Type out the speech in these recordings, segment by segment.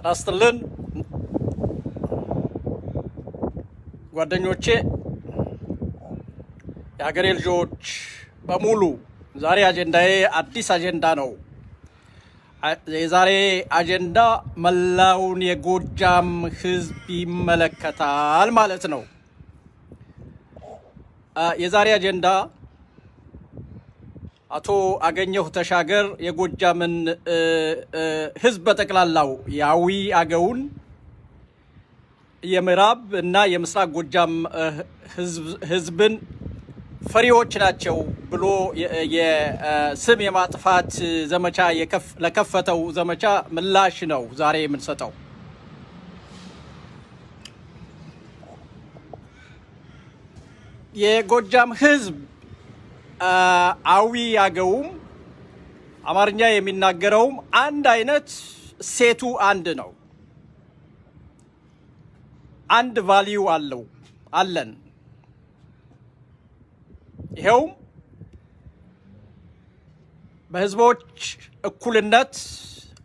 ጤና ይስጥልን ጓደኞቼ፣ የሀገሬ ልጆች በሙሉ። ዛሬ አጀንዳዬ አዲስ አጀንዳ ነው። የዛሬ አጀንዳ መላውን የጎጃም ሕዝብ ይመለከታል ማለት ነው። የዛሬ አጀንዳ አቶ አገኘሁ ተሻገር የጎጃምን ሕዝብ በጠቅላላው የአዊ አገውን፣ የምዕራብ እና የምስራቅ ጎጃም ሕዝብን ፈሪዎች ናቸው ብሎ የስም የማጥፋት ዘመቻ ለከፈተው ዘመቻ ምላሽ ነው ዛሬ የምንሰጠው። የጎጃም ሕዝብ አዊ አገውም አማርኛ የሚናገረውም አንድ አይነት እሴቱ አንድ ነው። አንድ value አለው አለን። ይኸውም በህዝቦች እኩልነት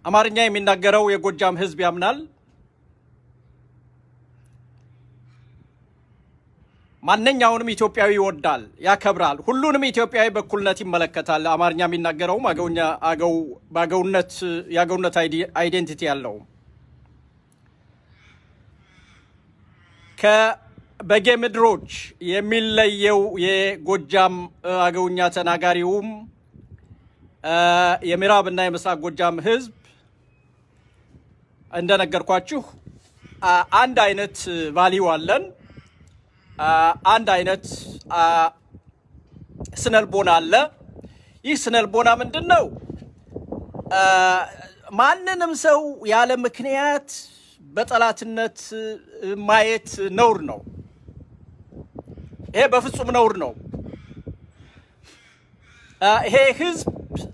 አማርኛ የሚናገረው የጎጃም ህዝብ ያምናል። ማንኛውንም ኢትዮጵያዊ ይወዳል፣ ያከብራል። ሁሉንም ኢትዮጵያዊ በእኩልነት ይመለከታል። አማርኛ የሚናገረውም አገውኛ አገው በአገውነት የአገውነት identity ያለው ከበጌ ምድሮች የሚለየው የጎጃም አገውኛ ተናጋሪውም የምዕራብ እና የምስራቅ ጎጃም ህዝብ እንደነገርኳችሁ አንድ አይነት value አለን። አንድ አይነት ስነልቦና አለ። ይህ ስነልቦና ምንድን ነው? ማንንም ሰው ያለ ምክንያት በጠላትነት ማየት ነውር ነው። ይሄ በፍጹም ነውር ነው። ይሄ ህዝብ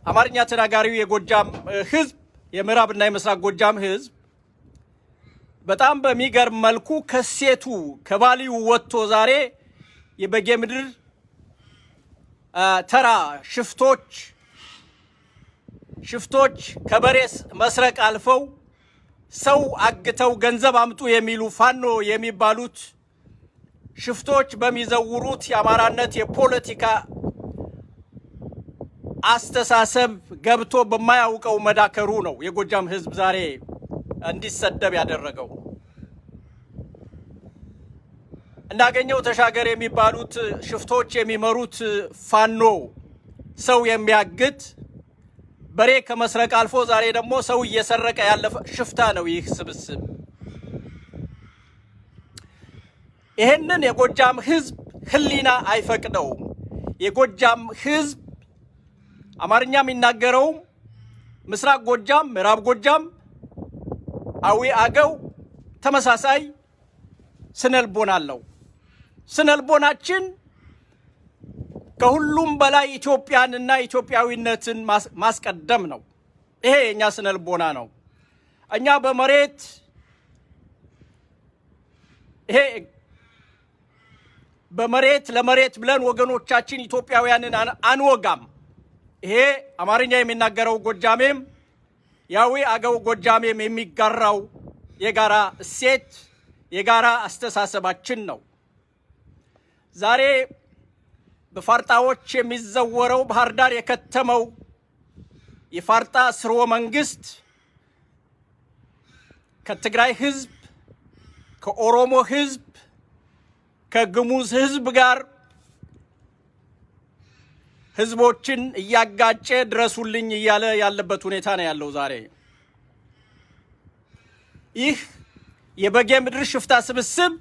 አማርኛ ተናጋሪው የጎጃም ህዝብ፣ የምዕራብና የምስራቅ ጎጃም ህዝብ በጣም በሚገርም መልኩ ከሴቱ ከ value ወጥቶ ዛሬ የበጌ ምድር ተራ ሽፍቶች ከበሬ መስረቅ አልፈው ሰው አግተው ገንዘብ አምጡ የሚሉ ፋኖ የሚባሉት ሽፍቶች በሚዘውሩት የአማራነት የፖለቲካ አስተሳሰብ ገብቶ በማያውቀው መዳከሩ ነው የጎጃም ህዝብ ዛሬ እንዲሰደብ ያደረገው። እንዳገኘው ተሻገር የሚባሉት ሽፍቶች የሚመሩት ፋኖ ሰው የሚያግት፣ በሬ ከመስረቅ አልፎ ዛሬ ደግሞ ሰው እየሰረቀ ያለ ሽፍታ ነው ይህ ስብስብ። ይህንን የጎጃም ህዝብ ሕሊና አይፈቅደውም። የጎጃም ህዝብ አማርኛ የሚናገረውም ምስራቅ ጎጃም፣ ምዕራብ ጎጃም፣ አዊ አገው ተመሳሳይ ስነልቦና አለው። ስነልቦናችን ከሁሉም በላይ ኢትዮጵያንና ኢትዮጵያዊነትን ማስቀደም ነው። ይሄ የእኛ ስነልቦና ነው። እኛ በመሬት ይሄ በመሬት ለመሬት ብለን ወገኖቻችን ኢትዮጵያውያንን አንወጋም። ይሄ አማርኛ የሚናገረው ጎጃሜም ያዊ አገው ጎጃሜም የሚጋራው የጋራ እሴት፣ የጋራ አስተሳሰባችን ነው። ዛሬ በፋርጣዎች የሚዘወረው ባህር ዳር የከተመው የፋርጣ ስርወ መንግስት ከትግራይ ህዝብ፣ ከኦሮሞ ህዝብ፣ ከግሙዝ ህዝብ ጋር ህዝቦችን እያጋጨ ድረሱልኝ እያለ ያለበት ሁኔታ ነው ያለው ዛሬ። ይህ የበጌ ምድር ሽፍታ ስብስብ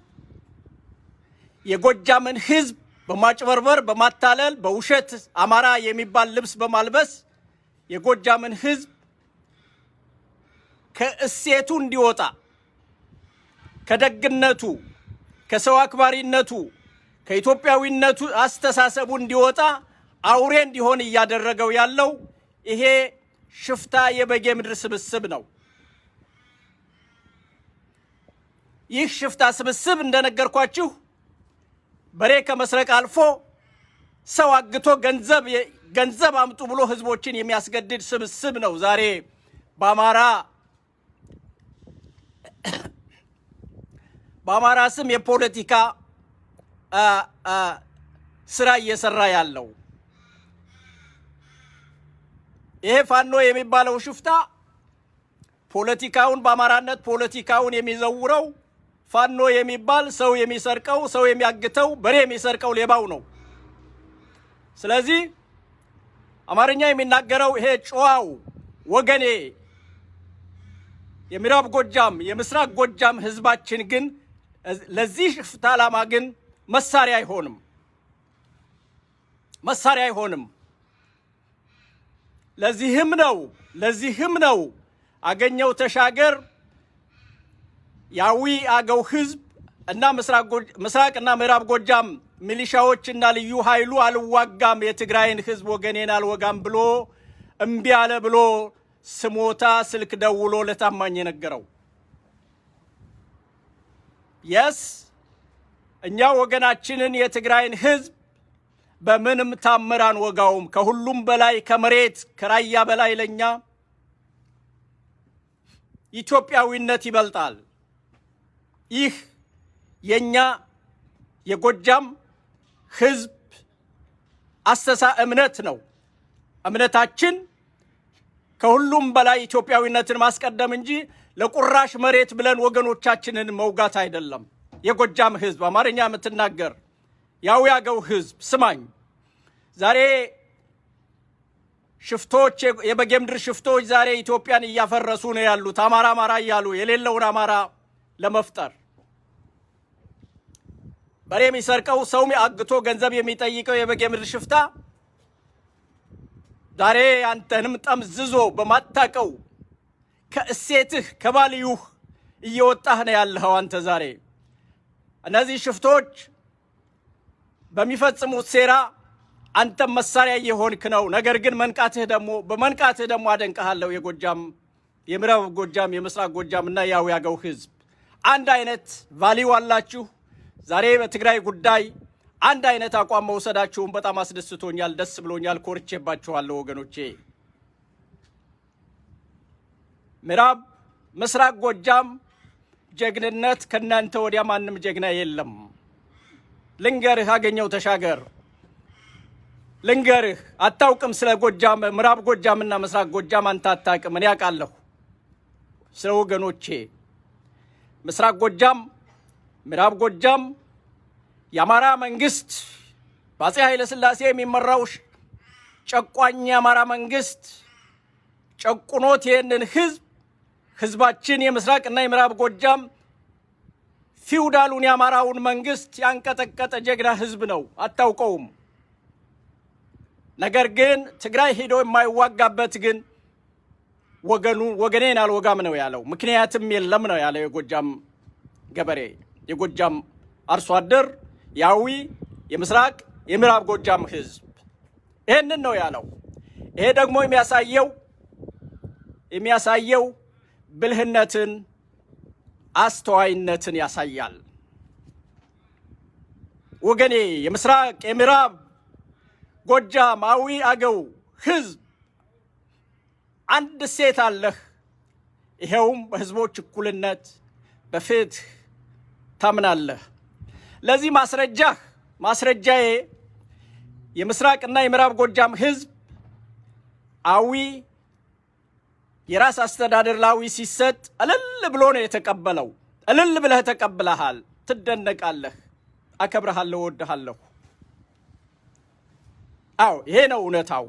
የጎጃምን ህዝብ በማጭበርበር፣ በማታለል፣ በውሸት አማራ የሚባል ልብስ በማልበስ የጎጃምን ህዝብ ከእሴቱ እንዲወጣ፣ ከደግነቱ፣ ከሰው አክባሪነቱ፣ ከኢትዮጵያዊነቱ አስተሳሰቡ እንዲወጣ፣ አውሬ እንዲሆን እያደረገው ያለው ይሄ ሽፍታ የበጌ ምድር ስብስብ ነው። ይህ ሽፍታ ስብስብ እንደነገርኳችሁ በሬ ከመስረቅ አልፎ ሰው አግቶ ገንዘብ አምጡ ብሎ ህዝቦችን የሚያስገድድ ስብስብ ነው። ዛሬ በአማራ በአማራ ስም የፖለቲካ ስራ እየሰራ ያለው። ይሄ ፋኖ የሚባለው ሽፍታ ፖለቲካውን በአማራነት ፖለቲካውን የሚዘውረው ፋኖ የሚባል ሰው የሚሰርቀው፣ ሰው የሚያግተው፣ በሬ የሚሰርቀው ሌባው ነው። ስለዚህ አማርኛ የሚናገረው ይሄ ጨዋው ወገኔ የምዕራብ ጎጃም የምስራቅ ጎጃም ህዝባችን ግን ለዚህ ሽፍታ ዓላማ ግን መሳሪያ አይሆንም፣ መሳሪያ አይሆንም። ለዚህም ነው አገኘው ተሻገር የአዊ አገው ህዝብ እና ምስራቅ እና ምዕራብ ጎጃም ሚሊሻዎች እና ልዩ ኃይሉ አልዋጋም፣ የትግራይን ህዝብ ወገኔን አልወጋም ብሎ እምቢ አለ ብሎ ስሞታ ስልክ ደውሎ ለታማኝ የነገረው። Yes፣ እኛ ወገናችንን የትግራይን ህዝብ በምንም ታምር አንወጋውም። ከሁሉም በላይ፣ ከመሬት ከራያ በላይ ለኛ ኢትዮጵያዊነት ይበልጣል። ይህ የኛ የጎጃም ህዝብ እምነት ነው። እምነታችን ከሁሉም በላይ ኢትዮጵያዊነትን ማስቀደም እንጂ ለቁራሽ መሬት ብለን ወገኖቻችንን መውጋት አይደለም። የጎጃም ህዝብ፣ አማርኛ የምትናገር ያው ያገው ህዝብ ስማኝ። ዛሬ ሽፍቶች፣ የበጌምድር ሽፍቶች ዛሬ ኢትዮጵያን እያፈረሱ ነው ያሉት። አማራ አማራ እያሉ የሌለውን አማራ ለመፍጠር፣ በሬ የሚሰርቀው፣ ሰው አግቶ ገንዘብ የሚጠይቀው የበጌምድር ሽፍታ ዛሬ አንተንም ጠምዝዞ በማታቀው ከእሴትህ ከ value ህ እየወጣህ ነው ያለኸው አንተ። ዛሬ እነዚህ ሽፍቶች በሚፈጽሙት ሴራ አንተም መሳሪያ እየሆንክ ነው። ነገር ግን መንቃትህ ደግሞ በመንቃትህ ደግሞ አደንቅሃለሁ። የጎጃም፣ የምዕራብ ጎጃም፣ የምስራቅ ጎጃም እና የአዊ አገው ህዝብ አንድ አይነት value አላችሁ። ዛሬ በትግራይ ጉዳይ አንድ አይነት አቋም መውሰዳችሁን በጣም አስደስቶኛል፣ ደስ ብሎኛል፣ ኮርቼባችኋለሁ ወገኖቼ። ምዕራብ ምስራቅ ጎጃም ጀግንነት ከእናንተ ወዲያ ማንም ጀግና የለም። ልንገርህ አገኘው ተሻገር፣ ልንገርህ፣ አታውቅም ስለ ጎጃም፣ ምዕራብ ጎጃምና ምስራቅ ጎጃም አንተ አታውቅም። እኔ አውቃለሁ ስለ ወገኖቼ። ምስራቅ ጎጃም፣ ምዕራብ ጎጃም የአማራ መንግስት፣ በአፄ ኃይለ ሥላሴ የሚመራው ጨቋኝ የአማራ መንግስት ጨቁኖት ይህንን ህዝብ፣ ህዝባችን የምስራቅና የምዕራብ ጎጃም ፊውዳሉን የአማራውን መንግስት ያንቀጠቀጠ ጀግና ህዝብ ነው። አታውቀውም። ነገር ግን ትግራይ ሄዶ የማይዋጋበት ግን ወገኑ ወገኔን አልወጋም ነው ያለው። ምክንያትም የለም ነው ያለው። የጎጃም ገበሬ፣ የጎጃም አርሶ አደር፣ የአዊ፣ የምስራቅ፣ የምዕራብ ጎጃም ህዝብ ይህንን ነው ያለው። ይሄ ደግሞ የሚያሳየው ብልህነትን፣ አስተዋይነትን ያሳያል። ወገኔ የምስራቅ የምዕራብ ጎጃም አዊ አገው ህዝብ አንድ እሴት አለህ። ይሄውም በህዝቦች እኩልነት፣ በፍትህ ታምናለህ። ለዚህ ማስረጃዬ የምስራቅና የምዕራብ ጎጃም ህዝብ አዊ የራስ አስተዳደር ላዊ ሲሰጥ እልል ብሎ ነው የተቀበለው። እልል ብለህ ተቀብለሃል። ትደነቃለህ። አከብረሃለሁ፣ እወድሃለሁ። አዎ፣ ይሄ ነው እውነታው።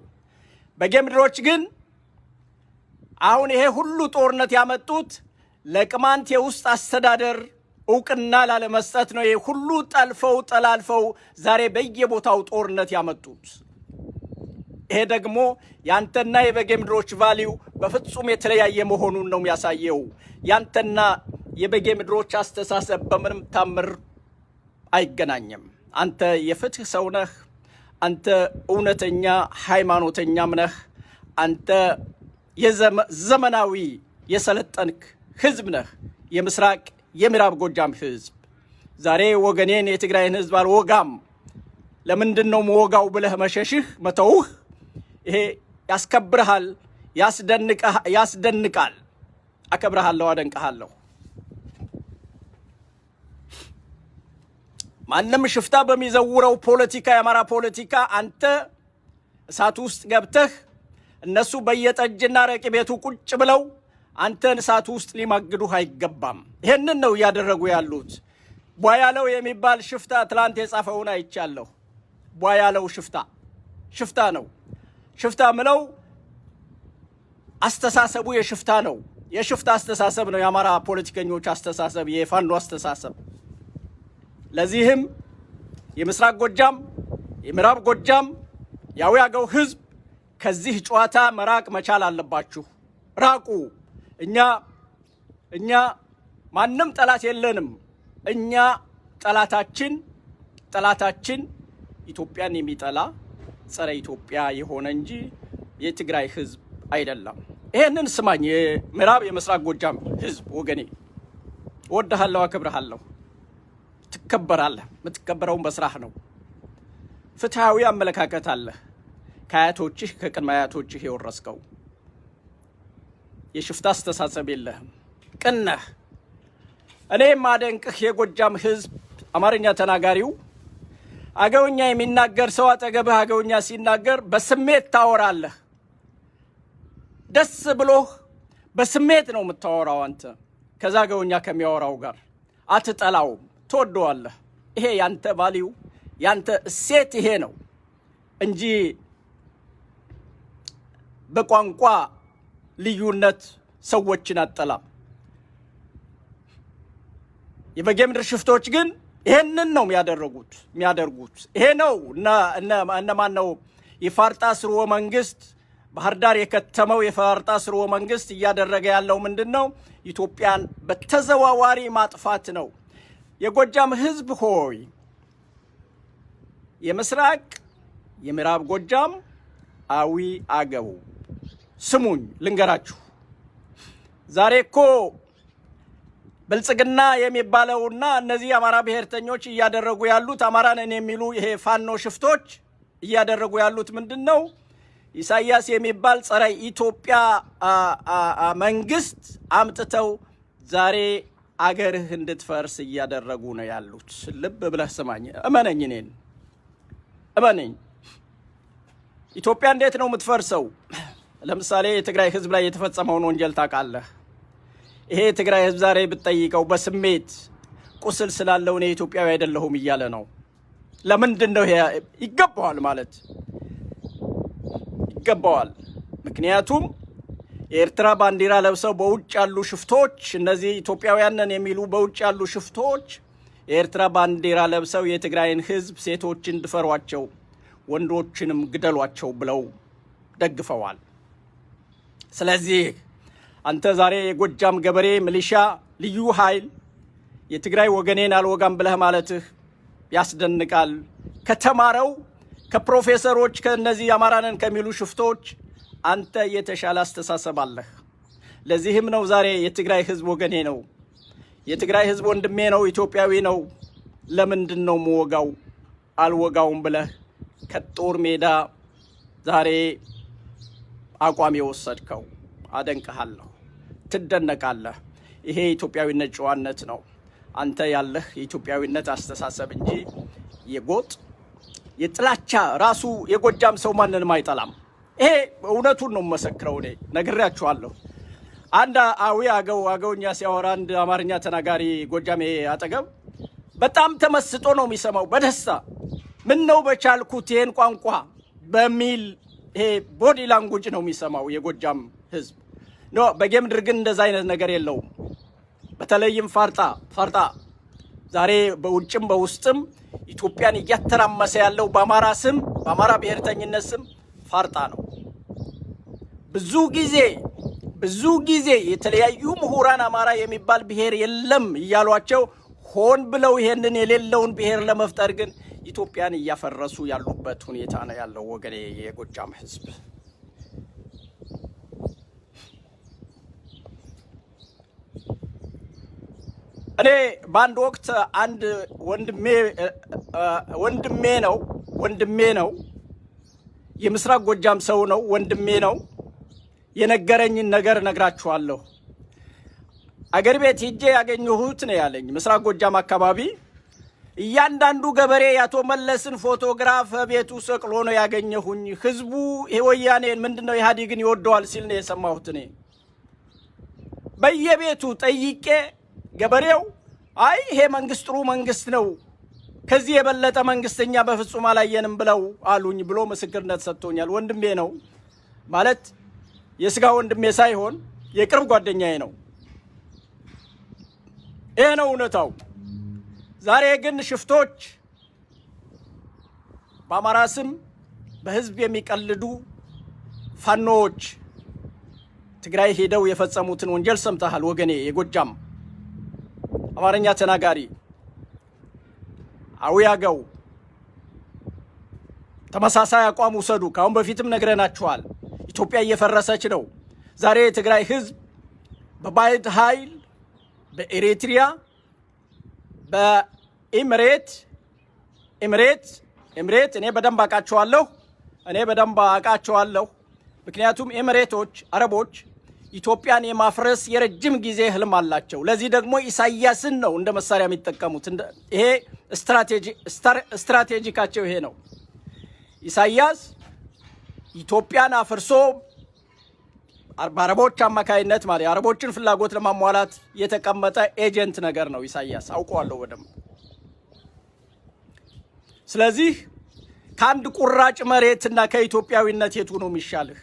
በጌምድሮች ግን አሁን ይሄ ሁሉ ጦርነት ያመጡት ለቅማንት የውስጥ አስተዳደር እውቅና ላለመስጠት ነው። ይሄ ሁሉ ጠልፈው ጠላልፈው ዛሬ በየቦታው ጦርነት ያመጡት። ይሄ ደግሞ ያንተና የበጌምድሮች value በፍጹም የተለያየ መሆኑን ነው የሚያሳየው። ያንተና የበጌምድሮች አስተሳሰብ በምንም ታምር አይገናኝም። አንተ የፍትህ ሰው ነህ። አንተ እውነተኛ ሃይማኖተኛም ነህ። አንተ የዘመናዊ የሰለጠንክ ህዝብ ነህ። የምስራቅ የምዕራብ ጎጃም ህዝብ ዛሬ ወገኔን የትግራይን ህዝብ አልወጋም፣ ለምንድን ነው መወጋው ብለህ መሸሽህ መተውህ ይሄ ያስከብርሃል፣ ያስደንቃል። አከብርሃለሁ፣ አደንቅሃለሁ። ማንም ሽፍታ በሚዘውረው ፖለቲካ፣ የአማራ ፖለቲካ አንተ እሳት ውስጥ ገብተህ እነሱ በየጠጅና ረቂ ቤቱ ቁጭ ብለው አንተን እሳት ውስጥ ሊማግዱህ አይገባም። ይሄንን ነው እያደረጉ ያሉት። ቧያለው የሚባል ሽፍታ ትላንት የጻፈውን አይቻለሁ። ቧያለው ሽፍታ ሽፍታ ነው። ሽፍታ ምለው አስተሳሰቡ የሽፍታ ነው። የሽፍታ አስተሳሰብ ነው። የአማራ ፖለቲከኞች አስተሳሰብ፣ የፋኖ አስተሳሰብ። ለዚህም የምስራቅ ጎጃም፣ የምዕራብ ጎጃም፣ የአዊ አገው ህዝብ ከዚህ ጨዋታ መራቅ መቻል አለባችሁ። ራቁ። እኛ ማንም ጠላት የለንም። እኛ ጠላታችን ኢትዮጵያን የሚጠላ ጸረ ኢትዮጵያ የሆነ እንጂ የትግራይ ህዝብ አይደለም። ይሄንን ስማኝ፣ የምዕራብ የምስራቅ ጎጃም ህዝብ ወገኔ፣ እወድሃለሁ፣ አከብርሃለሁ። ትከበራለህ። የምትከበረውን በስራህ ነው። ፍትሐዊ አመለካከት አለህ። ከአያቶችህ ከቅድመ አያቶችህ የወረስከው የሽፍታ አስተሳሰብ የለህም። ቅን ነህ። እኔ የማደንቅህ የጎጃም ህዝብ አማርኛ ተናጋሪው አገውኛ የሚናገር ሰው አጠገብህ አገውኛ ሲናገር በስሜት ታወራለህ። ደስ ብሎህ በስሜት ነው የምታወራው። አንተ ከዛ አገውኛ ከሚያወራው ጋር አትጠላውም፣ ትወደዋለህ። ይሄ ያንተ value፣ ያንተ እሴት ይሄ ነው እንጂ በቋንቋ ልዩነት ሰዎችን አትጠላም። የበጌምድር ሽፍቶች ግን ይሄንን ነው የሚያደርጉት። ይሄ ነው። እነማን ነው? የፋርጣ ስርወ መንግስት፣ ባህር ዳር የከተመው የፋርጣ ስርወ መንግስት እያደረገ ያለው ምንድን ነው? ኢትዮጵያን በተዘዋዋሪ ማጥፋት ነው። የጎጃም ህዝብ ሆይ፣ የምስራቅ የምዕራብ ጎጃም አዊ አገው ስሙኝ ልንገራችሁ። ዛሬ እኮ ብልጽግና የሚባለውና እነዚህ የአማራ ብሔርተኞች እያደረጉ ያሉት፣ አማራ ነን የሚሉ ይሄ ፋኖ ሽፍቶች እያደረጉ ያሉት ምንድን ነው? ኢሳያስ የሚባል ጸረ ኢትዮጵያ መንግስት አምጥተው ዛሬ አገርህ እንድትፈርስ እያደረጉ ነው ያሉት። ልብ ብለህ ስማኝ፣ እመነኝ፣ እኔን እመነኝ። ኢትዮጵያ እንዴት ነው የምትፈርሰው? ለምሳሌ የትግራይ ህዝብ ላይ የተፈጸመውን ወንጀል ታውቃለህ። ይሄ የትግራይ ህዝብ ዛሬ ብትጠይቀው በስሜት ቁስል ስላለው እኔ ኢትዮጵያዊ አይደለሁም እያለ ነው። ለምንድን ነው? ይሄ ይገባዋል ማለት ይገባዋል። ምክንያቱም የኤርትራ ባንዲራ ለብሰው በውጭ ያሉ ሽፍቶች፣ እነዚህ ኢትዮጵያውያን ነን የሚሉ በውጭ ያሉ ሽፍቶች የኤርትራ ባንዲራ ለብሰው የትግራይን ህዝብ ሴቶችን ድፈሯቸው፣ ወንዶችንም ግደሏቸው ብለው ደግፈዋል። ስለዚህ አንተ ዛሬ የጎጃም ገበሬ፣ ሚሊሻ፣ ልዩ ኃይል የትግራይ ወገኔን አልወጋም ብለህ ማለትህ ያስደንቃል። ከተማረው ከፕሮፌሰሮች፣ ከእነዚህ አማራ ነን ከሚሉ ሽፍቶች አንተ የተሻለ አስተሳሰብ አለህ። ለዚህም ነው ዛሬ የትግራይ ህዝብ ወገኔ ነው፣ የትግራይ ህዝብ ወንድሜ ነው፣ ኢትዮጵያዊ ነው፣ ለምንድን ነው ምወጋው? አልወጋውም ብለህ ከጦር ሜዳ ዛሬ አቋም የወሰድከው። አደንቅሃለሁ። ትደነቃለህ። ይሄ የኢትዮጵያዊነት ጨዋነት ነው። አንተ ያለህ የኢትዮጵያዊነት አስተሳሰብ እንጂ የጎጥ የጥላቻ፣ ራሱ የጎጃም ሰው ማንንም አይጠላም። ይሄ እውነቱን ነው የምመሰክረው። እኔ ነግሬያችኋለሁ። አንድ አዊ አገው አገውኛ ሲያወራ አንድ አማርኛ ተናጋሪ ጎጃሜ አጠገብ በጣም ተመስጦ ነው የሚሰማው በደስታ፣ ምን ነው በቻልኩት ይሄን ቋንቋ በሚል ይሄ body language ነው የሚሰማው የጎጃም ህዝብ። No፣ በጌምድር ግን እንደዛ አይነት ነገር የለውም። በተለይም ፋርጣ ዛሬ በውጭም በውስጥም ኢትዮጵያን እያተራመሰ ያለው በአማራ ስም፣ በአማራ ብሔርተኝነት ስም ፋርጣ ነው። ብዙ ጊዜ የተለያዩ ምሁራን አማራ የሚባል ብሔር የለም እያሏቸው ሆን ብለው ይሄንን የሌለውን ብሔር ለመፍጠር ግን ኢትዮጵያን እያፈረሱ ያሉበት ሁኔታ ነው ያለው። ወገኔ የጎጃም ህዝብ፣ እኔ በአንድ ወቅት አንድ ወንድሜ ነው፣ የምስራቅ ጎጃም ሰው ነው፣ ወንድሜ ነው። የነገረኝን ነገር እነግራችኋለሁ። አገር ቤት ሂጄ ያገኘሁት ነው ያለኝ። ምስራቅ ጎጃም አካባቢ እያንዳንዱ ገበሬ የአቶ መለስን ፎቶግራፍ ቤቱ ሰቅሎ ነው ያገኘሁኝ። ህዝቡ ወያኔን ምንድን ነው ኢህአዴግን ይወደዋል ሲል ነው የሰማሁት። እኔ በየቤቱ ጠይቄ ገበሬው አይ ይሄ መንግስት ጥሩ መንግስት ነው፣ ከዚህ የበለጠ መንግስት እኛ በፍጹም አላየንም ብለው አሉኝ ብሎ ምስክርነት ሰጥቶኛል። ወንድሜ ነው፣ ማለት የስጋ ወንድሜ ሳይሆን የቅርብ ጓደኛዬ ነው። ይሄ ነው እውነታው። ዛሬ ግን ሽፍቶች፣ በአማራ ስም በህዝብ የሚቀልዱ ፋኖዎች ትግራይ ሄደው የፈጸሙትን ወንጀል ሰምተሃል ወገኔ። የጎጃም አማርኛ ተናጋሪ፣ አዊ፣ አገው ተመሳሳይ አቋም ውሰዱ። ከአሁን በፊትም ነግረናችኋል። ኢትዮጵያ እየፈረሰች ነው። ዛሬ የትግራይ ህዝብ በባዕድ ኃይል፣ በኤሪትሪያ፣ በኤምሬት፣ ኤምሬት እኔ በደንብ አውቃቸዋለሁ። እኔ በደንብ አውቃቸዋለሁ። ምክንያቱም ኤምሬቶች፣ አረቦች ኢትዮጵያን የማፍረስ የረጅም ጊዜ ህልም አላቸው። ለዚህ ደግሞ ኢሳያስን ነው እንደ መሳሪያ የሚጠቀሙት። ይሄ ስትራቴጂካቸው ይሄ ነው። ኢሳያስ ኢትዮጵያን አፍርሶ በአረቦች አማካይነት፣ ማለት የአረቦችን ፍላጎት ለማሟላት የተቀመጠ agent ነገር ነው ኢሳያስ፣ አውቀዋለሁ በደንብ። ስለዚህ ከአንድ ቁራጭ መሬትና ከኢትዮጵያዊነት የቱ ነው የሚሻልህ?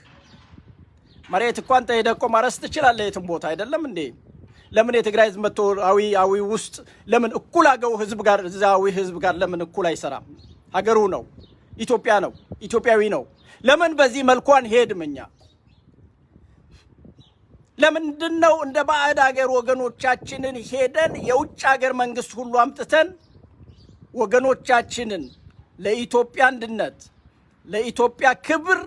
መሬት እኮ አንተ ሄደህ እኮ ማረስ ትችላለህ የትም ቦታ፣ አይደለም እንዴ? ለምን የትግራይ ህዝብ መጥቶ አዊ ውስጥ ለምን እኩል አገው ህዝብ ጋር፣ እዛ አዊ ህዝብ ጋር ለምን እኩል አይሰራም? ሀገሩ ነው፣ ኢትዮጵያ ነው፣ ኢትዮጵያዊ ነው። ለምን በዚህ መልኩ አንሄድም እኛ? ለምንድን ነው እንደ ባዕድ ሀገር ወገኖቻችንን ሄደን የውጭ ሀገር መንግስት ሁሉ አምጥተን ወገኖቻችንን፣ ለኢትዮጵያ አንድነት፣ ለኢትዮጵያ ክብር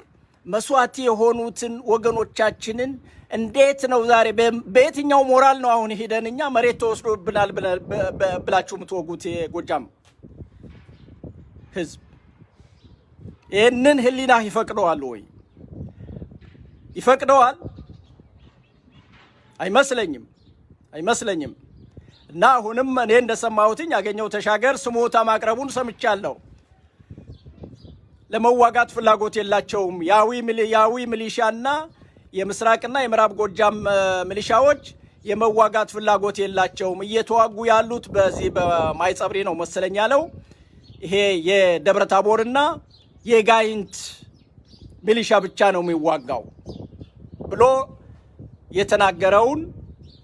መስዋዕት የሆኑትን ወገኖቻችንን እንዴት ነው ዛሬ በየትኛው ሞራል ነው አሁን ሄደን እኛ መሬት ተወስዶብናል ብላችሁ የምትወጉት? የጎጃም ህዝብ፣ ይህንን ህሊና ይፈቅደዋል ወይ? ይፈቅደዋል? አይመስለኝም፣ አይመስለኝም። እና አሁንም እኔ እንደሰማሁትኝ አገኘሁ ተሻገር ስሞታ ማቅረቡን ሰምቻለሁ። ለመዋጋት ፍላጎት የላቸውም። የአዊ ሚሊሻና የምስራቅና የምዕራብ ጎጃም ሚሊሻዎች የመዋጋት ፍላጎት የላቸውም። እየተዋጉ ያሉት በዚህ በማይጸብሪ ነው መሰለኝ ያለው፣ ይሄ የደብረ ታቦርና የጋይንት ሚሊሻ ብቻ ነው የሚዋጋው ብሎ የተናገረውን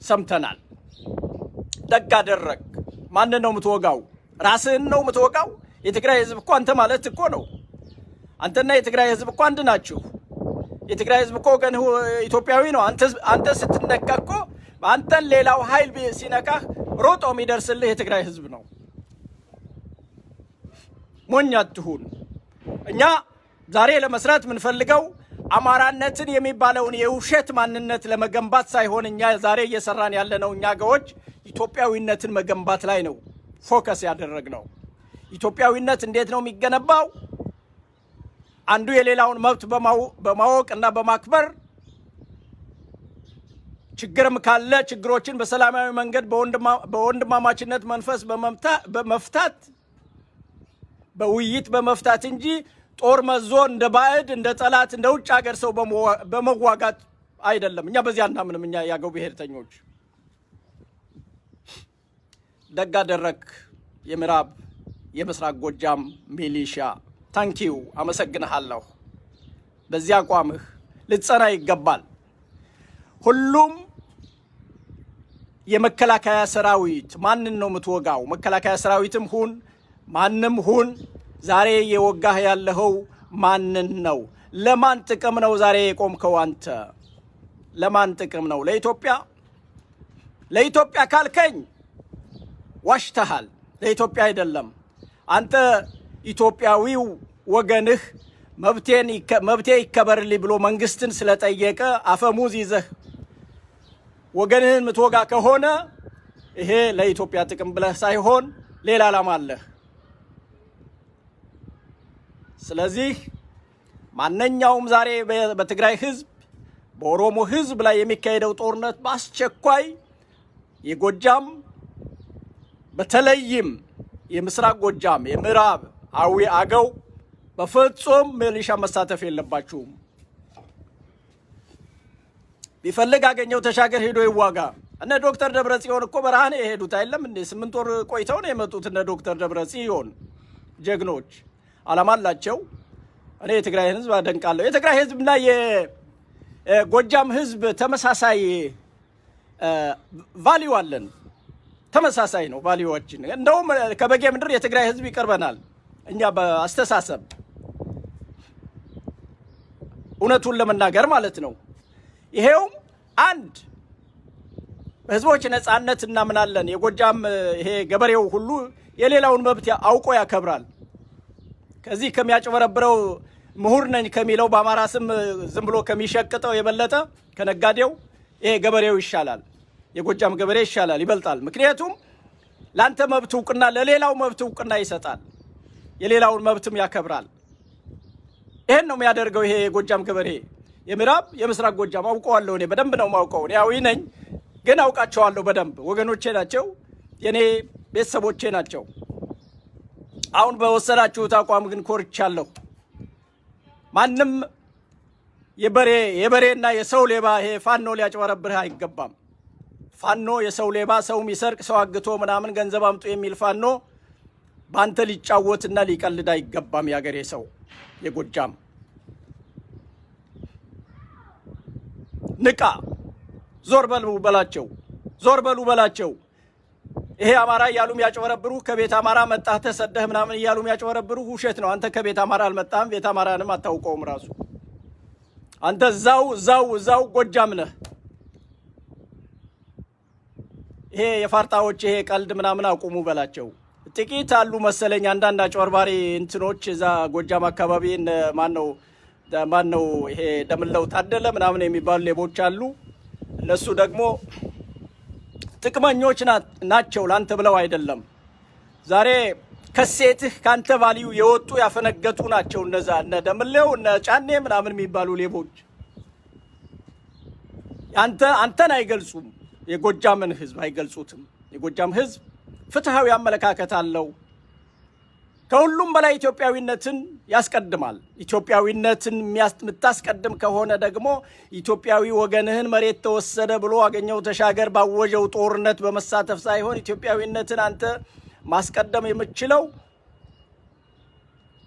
ሰምተናል። ደግ አደረግ። ማንን ነው የምትወጋው? ራስህን ነው የምትወጋው? የትግራይ ህዝብ እኮ አንተ ማለት እኮ ነው። አንተና የትግራይ ህዝብ እኮ አንድ ናችሁ። የትግራይ ህዝብ እኮ ወገንህ ኢትዮጵያዊ ነው። አንተ ስትነካ እኮ፣ አንተን ሌላው ኃይል ሲነካህ ሮጦ የሚደርስልህ የትግራይ ህዝብ ነው። ሞኝ አትሁን። እኛ ዛሬ ለመስራት የምንፈልገው አማራነትን የሚባለውን የውሸት ማንነት ለመገንባት ሳይሆን እኛ ዛሬ እየሰራን ያለነው እኛ አገዎች ኢትዮጵያዊነትን መገንባት ላይ ነው focus ያደረግነው። ኢትዮጵያዊነት እንዴት ነው የሚገነባው? አንዱ የሌላውን መብት በማወቅ እና በማክበር፣ ችግርም ካለ ችግሮችን በሰላማዊ መንገድ በወንድማማችነት መንፈስ በመፍታት፣ በውይይት በመፍታት እንጂ ጦር መዞ እንደ ባዕድ፣ እንደ ጠላት፣ እንደ ውጭ ሀገር ሰው በመዋጋት አይደለም። እኛ በዚህ አናምንም። እኛ የአገው ብሔርተኞች። ደግ አደረክ የምዕራብ የምስራቅ ጎጃም ሚሊሻ፣ thank you፣ አመሰግንሃለሁ። በዚህ አቋምህ ልትጸና ይገባል። ሁሉም የመከላከያ ሰራዊት፣ ማንን ነው የምትወጋው? መከላከያ ሰራዊትም ሁን ማንም ሁን ዛሬ እየወጋህ ያለኸው ማንን ነው? ለማን ጥቅም ነው ዛሬ የቆምከው አንተ? ለማን ጥቅም ነው? ለኢትዮጵያ? ለኢትዮጵያ ካልከኝ ዋሽተሃል። ለኢትዮጵያ አይደለም። አንተ ኢትዮጵያዊው ወገንህ መብቴ ይከበርልኝ ብሎ መንግስትን ስለጠየቀ አፈሙዝ ይዘህ ወገንህን ምትወጋ ከሆነ ይሄ ለኢትዮጵያ ጥቅም ብለህ ሳይሆን ሌላ ዓላማ አለህ። ስለዚህ ማንኛውም ዛሬ በትግራይ ህዝብ፣ በኦሮሞ ህዝብ ላይ የሚካሄደው ጦርነት በአስቸኳይ የጎጃም በተለይም የምስራቅ ጎጃም፣ የምዕራብ አዊ፣ አገው በፍጹም ሚሊሻ መሳተፍ የለባችሁም። ቢፈልግ አገኘው ተሻገር ሄዶ ይዋጋ። እነ ዶክተር ደብረ ጽዮን እኮ በረሃ ነው የሄዱት አይደለም እንዴ? 8 ወር ቆይተው ነው የመጡት። እነ ዶክተር ደብረ ጽዮን ጀግኖች፣ አላማ አላቸው። እኔ የትግራይ ህዝብ አደንቃለሁ። የትግራይ ህዝብና የጎጃም ህዝብ ተመሳሳይ value አለን። ተመሳሳይ ነው value ዋችን። እንደውም ከበጌ ምድር የትግራይ ህዝብ ይቀርበናል እኛ በአስተሳሰብ፣ እውነቱን ለመናገር ማለት ነው። ይሄውም አንድ በህዝቦች ነፃነት እናምናለን። የጎጃም ይሄ ገበሬው ሁሉ የሌላውን መብት አውቆ ያከብራል። ከዚህ ከሚያጭበረብረው ምሁር ነኝ ከሚለው፣ በአማራ ስም ዝም ብሎ ከሚሸቅጠው የበለጠ ከነጋዴው ይሄ ገበሬው ይሻላል። የጎጃም ገበሬ ይሻላል፣ ይበልጣል። ምክንያቱም ለአንተ መብት እውቅና ለሌላው መብት እውቅና ይሰጣል፣ የሌላውን መብትም ያከብራል። ይሄን ነው የሚያደርገው ይሄ የጎጃም ገበሬ። የምዕራብ የምስራቅ ጎጃም አውቀዋለሁ፣ እኔ በደንብ ነው የማውቀው። እኔ አዊ ነኝ፣ ግን አውቃቸዋለሁ በደንብ። ወገኖቼ ናቸው፣ የኔ ቤተሰቦቼ ናቸው። አሁን በወሰዳችሁት አቋም ግን ኮርቻለሁ። ማንም የበሬና የሰው ሌባ ይሄ ፋኖ ሊያጭበረብርህ አይገባም። ፋኖ የሰው ሌባ፣ ሰው የሚሰርቅ፣ ሰው አግቶ ምናምን ገንዘብ አምጡ የሚል ፋኖ በአንተ ሊጫወትና ሊቀልድ አይገባም። የአገሬ ሰው የጎጃም ንቃ፣ ዞር በሉ በላቸው፣ ዞር በሉ በላቸው። ይሄ አማራ እያሉ የሚያጭበረብሩ፣ ከቤት አማራ መጣህ ተሰደህ ምናምን እያሉ የሚያጭበረብሩ ውሸት ነው። አንተ ከቤት አማራ አልመጣህም። ቤት አማራንም አታውቀውም ራሱ። አንተ እዛው እዛው እዛው ጎጃም ነህ። ይሄ የፋርጣዎች ይሄ ቀልድ ምናምን አቁሙ በላቸው። ጥቂት አሉ መሰለኝ አንዳንድ አጭበርባሪ እንትኖች እዛ ጎጃም አካባቢ፣ ማነው ማነው ይሄ ደምለው ታደለ ምናምን የሚባሉ ሌቦች አሉ። እነሱ ደግሞ ጥቅመኞች ናቸው፣ ላንተ ብለው አይደለም። ዛሬ ከሴትህ ካንተ value የወጡ ያፈነገጡ ናቸው። እነዛ እነ ደምለው እነ ጫኔ ምናምን የሚባሉ ሌቦች አንተን አይገልጹም። የጎጃምን ህዝብ አይገልጹትም። የጎጃም ህዝብ ፍትሃዊ አመለካከት አለው። ከሁሉም በላይ ኢትዮጵያዊነትን ያስቀድማል። ኢትዮጵያዊነትን የምታስቀድም ከሆነ ደግሞ ኢትዮጵያዊ ወገንህን መሬት ተወሰደ ብሎ አገኘው ተሻገር ባወጀው ጦርነት በመሳተፍ ሳይሆን ኢትዮጵያዊነትን አንተ ማስቀደም የምትችለው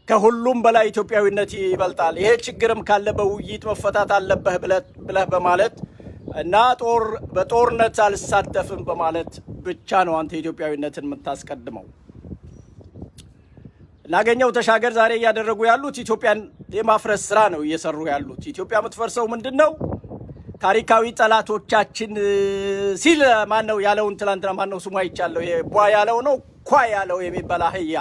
ከሁሉም በላይ ኢትዮጵያዊነት ይበልጣል፣ ይሄ ችግርም ካለ በውይይት መፈታት አለበት ብለህ በማለት እና በጦርነት አልሳተፍም በማለት ብቻ ነው አንተ ኢትዮጵያዊነትን የምታስቀድመው። ላገኘው ተሻገር ዛሬ እያደረጉ ያሉት ኢትዮጵያን የማፍረስ ስራ ነው እየሰሩ ያሉት። ኢትዮጵያ የምትፈርሰው ምንድን ነው? ታሪካዊ ጠላቶቻችን ሲል ማን ነው ያለውን ትላንትና ማን ነው ስሙ አይቻለሁ። ቧ ያለው ነው ኳ ያለው የሚባል አህያ፣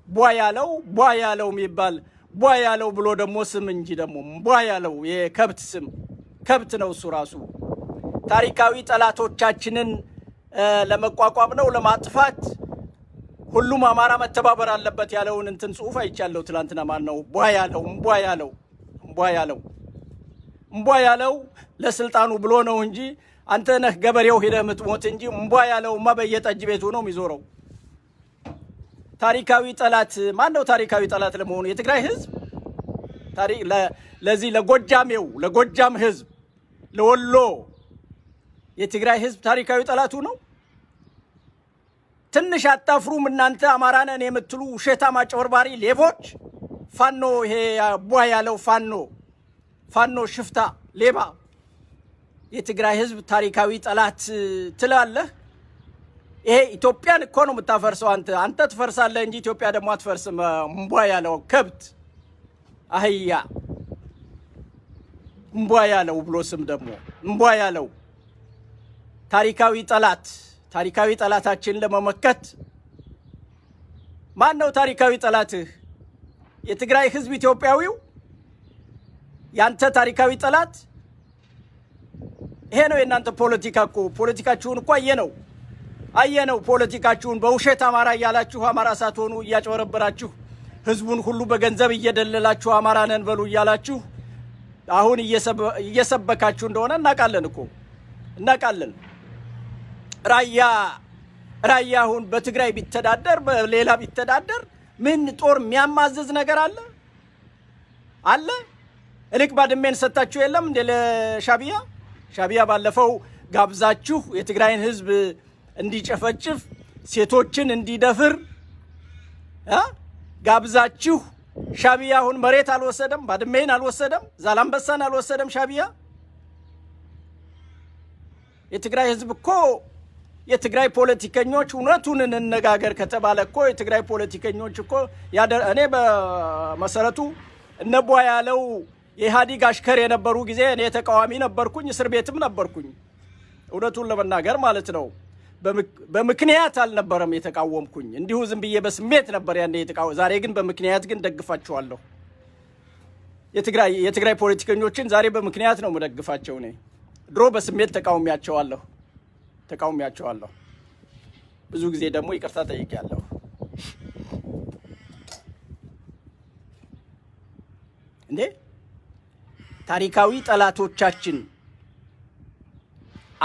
ቧ ያለው፣ ቧ ያለው የሚባል፣ ቧ ያለው ብሎ ደግሞ ስም እንጂ ደግሞ ቧ ያለው የከብት ስም፣ ከብት ነው እሱ ራሱ። ታሪካዊ ጠላቶቻችንን ለመቋቋም ነው ለማጥፋት ሁሉም አማራ መተባበር አለበት ያለውን እንትን ጽሁፍ አይቻለሁ ትላንትና። ማን ነው ቧ ያለው? እምቧ ያለው፣ እምቧ ያለው፣ እምቧ ያለው ለስልጣኑ ብሎ ነው እንጂ አንተ ነህ ገበሬው ሄደህ የምትሞት እንጂ እምቧ ያለውማ በየጠጅ ቤቱ ነው የሚዞረው። ታሪካዊ ጠላት ማን ነው? ታሪካዊ ጠላት ለመሆኑ የትግራይ ህዝብ ለዚህ ለጎጃሜው፣ ለጎጃም ህዝብ፣ ለወሎ የትግራይ ህዝብ ታሪካዊ ጠላቱ ነው። ትንሽ አታፍሩም እናንተ አማራ ነን የምትሉ ውሸታም አጭበርባሪ ሌቦች? ፋኖ ይሄ ቧ ያለው ፋኖ፣ ፋኖ ሽፍታ ሌባ የትግራይ ህዝብ ታሪካዊ ጠላት ትላለህ? ይሄ ኢትዮጵያን እኮ ነው የምታፈርሰው። አንተ ትፈርሳለህ እንጂ ኢትዮጵያ ደግሞ አትፈርስም። እምቧ ያለው ከብት አህያ፣ እምቧ ያለው ብሎ ስም ደግሞ እምቧ ያለው ታሪካዊ ጠላት፣ ታሪካዊ ጠላታችን ለመመከት። ማን ነው ታሪካዊ ጠላትህ? የትግራይ ህዝብ ኢትዮጵያዊው ያንተ ታሪካዊ ጠላት? ይሄ ነው የእናንተ ፖለቲካ እኮ። ፖለቲካችሁን እኮ አየነው፣ አየነው ፖለቲካችሁን። በውሸት አማራ እያላችሁ አማራ ሳትሆኑ እያጭበረበራችሁ፣ ህዝቡን ሁሉ በገንዘብ እየደለላችሁ አማራ ነን በሉ እያላችሁ አሁን እየሰበካችሁ እንደሆነ እናውቃለን እኮ፣ እናውቃለን። ራያ ራያ አሁን በትግራይ ቢተዳደር በሌላ ቢተዳደር ምን ጦር የሚያማዝዝ ነገር አለ አለ? እልቅ ባድሜን ሰጥታችሁ የለም እንደ ለሻቢያ? ሻቢያ ባለፈው ጋብዛችሁ የትግራይን ህዝብ እንዲጨፈጭፍ፣ ሴቶችን እንዲደፍር ጋብዛችሁ ሻቢያ አሁን መሬት አልወሰደም፣ ባድሜን አልወሰደም፣ ዛላምበሳን አልወሰደም ሻቢያ። የትግራይ ህዝብ እኮ፣ የትግራይ ፖለቲከኞች፣ እውነቱን እንነጋገር ከተባለ እኮ የትግራይ ፖለቲከኞች እኮ፣ እኔ በመሰረቱ እነቧ ያለው የኢህአዲግ አሽከር የነበሩ ጊዜ እኔ ተቃዋሚ ነበርኩኝ፣ እስር ቤትም ነበርኩኝ። እውነቱን ለመናገር ማለት ነው። በምክንያት አልነበረም የተቃወምኩኝ፣ እንዲሁ ዝም ብዬ በስሜት ነበር ያኔ የተቃወ ዛሬ ግን በምክንያት ግን ደግፋቸዋለሁ። የትግራይ ፖለቲከኞችን ዛሬ በምክንያት ነው የምደግፋቸው። እኔ ድሮ በስሜት ተቃውሚያቸዋለሁ። ብዙ ጊዜ ደግሞ ይቅርታ ጠይቄያለሁ። እንዴ፣ ታሪካዊ ጠላቶቻችን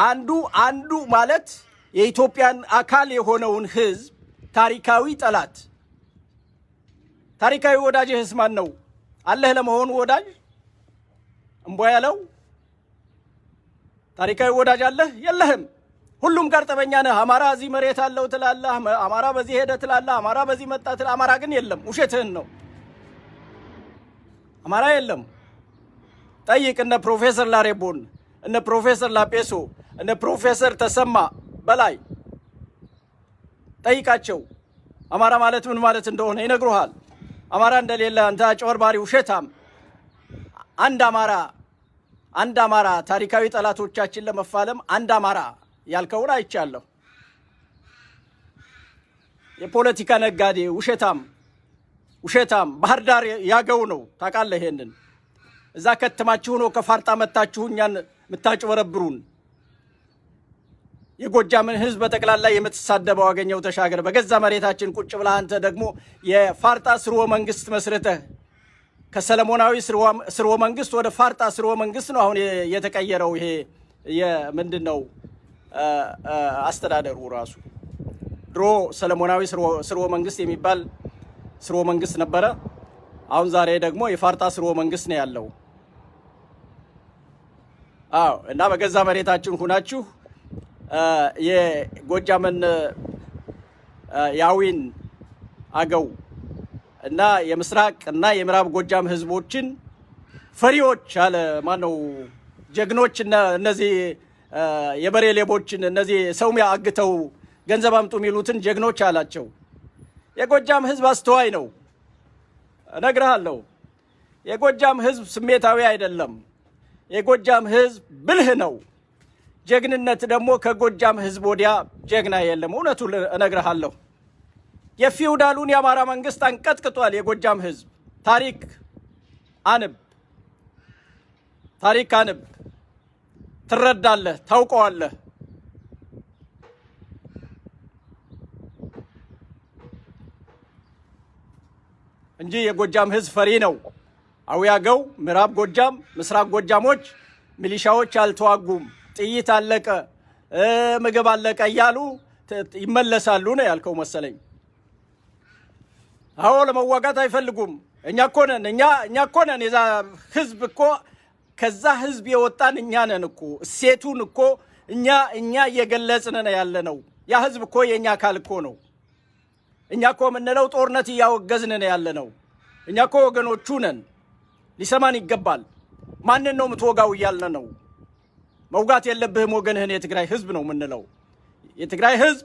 አንዱ አንዱ ማለት የኢትዮጵያን አካል የሆነውን ህዝብ ታሪካዊ ጠላት፣ ታሪካዊ ወዳጅህስ ማን ነው? አለህ ለመሆኑ ወዳጅ? እምቧ ያለው ታሪካዊ ወዳጅ አለህ? የለህም። ሁሉም ጋር ጠበኛ ነህ። አማራ እዚህ መሬት አለው ትላለህ፣ አማራ በዚህ ሄደ ትላለህ፣ አማራ በዚህ መጣ ትላለህ። አማራ ግን የለም። ውሸትህን ነው። አማራ የለም። ጠይቅ እነ ፕሮፌሰር ላሬቦን፣ እነ ፕሮፌሰር ላጴሶ፣ እነ ፕሮፌሰር ተሰማ በላይ ጠይቃቸው። አማራ ማለት ምን ማለት እንደሆነ ይነግሩሃል። አማራ እንደሌለ አንተ አጭበርባሪ ውሸታም። አንድ አማራ፣ አንድ አማራ፣ ታሪካዊ ጠላቶቻችን ለመፋለም አንድ አማራ ያልከውን አይቻለሁ። የፖለቲካ ነጋዴ ውሸታም፣ ውሸታም። ባህር ዳር ያገው ነው፣ ታውቃለህ። ይሄንን እዛ ከትማችሁ ነው ከፋርጣ መታችሁ እኛን የምታጭበረብሩን። የጎጃምን ሕዝብ በጠቅላላ የምትሳደበው አገኘው ተሻገር፣ በገዛ መሬታችን ቁጭ ብለህ አንተ ደግሞ የፋርጣ ስርወ መንግስት መስርተህ፣ ከሰለሞናዊ ስርወ መንግስት ወደ ፋርጣ ስርወ መንግስት ነው አሁን የተቀየረው። ይሄ የምንድን ነው አስተዳደሩ ራሱ? ድሮ ሰለሞናዊ ስርወ መንግስት የሚባል ስርወ መንግስት ነበረ። አሁን ዛሬ ደግሞ የፋርጣ ስርወ መንግስት ነው ያለው። አዎ፣ እና በገዛ መሬታችን ሁናችሁ የጎጃምን፣ የአዊን፣ አገው እና የምስራቅ እና የምዕራብ ጎጃም ህዝቦችን ፈሪዎች አለ። ማነው ጀግኖች? እነዚህ የበሬ ሌቦችን፣ እነዚህ ሰው አግተው ገንዘብ አምጡ የሚሉትን ጀግኖች አላቸው። የጎጃም ህዝብ አስተዋይ ነው፣ እነግርሃለሁ። የጎጃም ህዝብ ስሜታዊ አይደለም። የጎጃም ህዝብ ብልህ ነው። ጀግንነት ደግሞ ከጎጃም ህዝብ ወዲያ ጀግና የለም። እውነቱ እነግርሃለሁ። የፊውዳሉን የአማራ መንግስት አንቀጥቅጧል የጎጃም ህዝብ። ታሪክ አንብ፣ ታሪክ አንብ፣ ትረዳለህ፣ ታውቀዋለህ። እንጂ የጎጃም ህዝብ ፈሪ ነው። አዊ፣ አገው፣ ምዕራብ ጎጃም፣ ምስራቅ ጎጃሞች ሚሊሻዎች አልተዋጉም፣ ጥይት አለቀ፣ ምግብ አለቀ እያሉ ይመለሳሉ ነው ያልከው መሰለኝ። አዎ፣ ለመዋጋት አይፈልጉም። እኛ እኮ ነን፣ እኛ እኮ ነን፣ የዛ ህዝብ እኮ፣ ከዛ ህዝብ የወጣን እኛ ነን እኮ። እሴቱን እኮ እኛ እየገለጽን ነው ያለ ነው። ያ ህዝብ እኮ የእኛ አካል እኮ ነው። እኛ እኮ የምንለው ጦርነት እያወገዝን ነው ያለ ነው። እኛ እኮ ወገኖቹ ነን። ሊሰማን ይገባል። ማንን ነው የምትወጋው እያልን ነው። መውጋት የለብህም ወገንህን የትግራይ ህዝብ ነው የምንለው። የትግራይ ህዝብ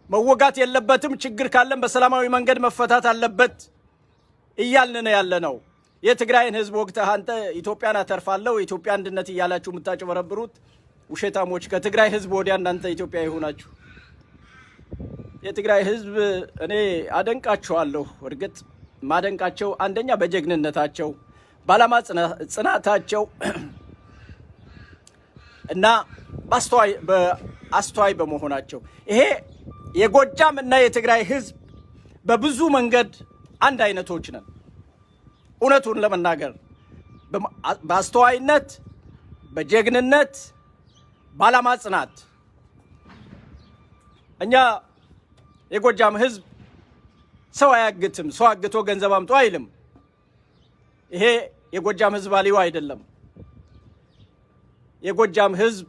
መወጋት የለበትም። ችግር ካለም በሰላማዊ መንገድ መፈታት አለበት እያልን ነው ያለ ነው። የትግራይን ህዝብ ወግተህ አንተ ኢትዮጵያን አተርፋለሁ፣ የኢትዮጵያ አንድነት እያላችሁ የምታጭበረብሩት ውሸታሞች፣ ከትግራይ ህዝብ ወዲያ እናንተ ኢትዮጵያ ይሆናችሁ። የትግራይ ህዝብ እኔ አደንቃቸዋለሁ። እርግጥ ማደንቃቸው አንደኛ በጀግንነታቸው፣ በዓላማ ጽናታቸው እና በአስተዋይ በመሆናቸው። ይሄ የጎጃም እና የትግራይ ህዝብ በብዙ መንገድ አንድ አይነቶች ነን። እውነቱን ለመናገር በአስተዋይነት፣ በጀግንነት፣ በዓላማ ጽናት። እኛ የጎጃም ህዝብ ሰው አያግትም። ሰው አግቶ ገንዘብ አምጡ አይልም። ይሄ የጎጃም ህዝብ value አይደለም። የጎጃም ህዝብ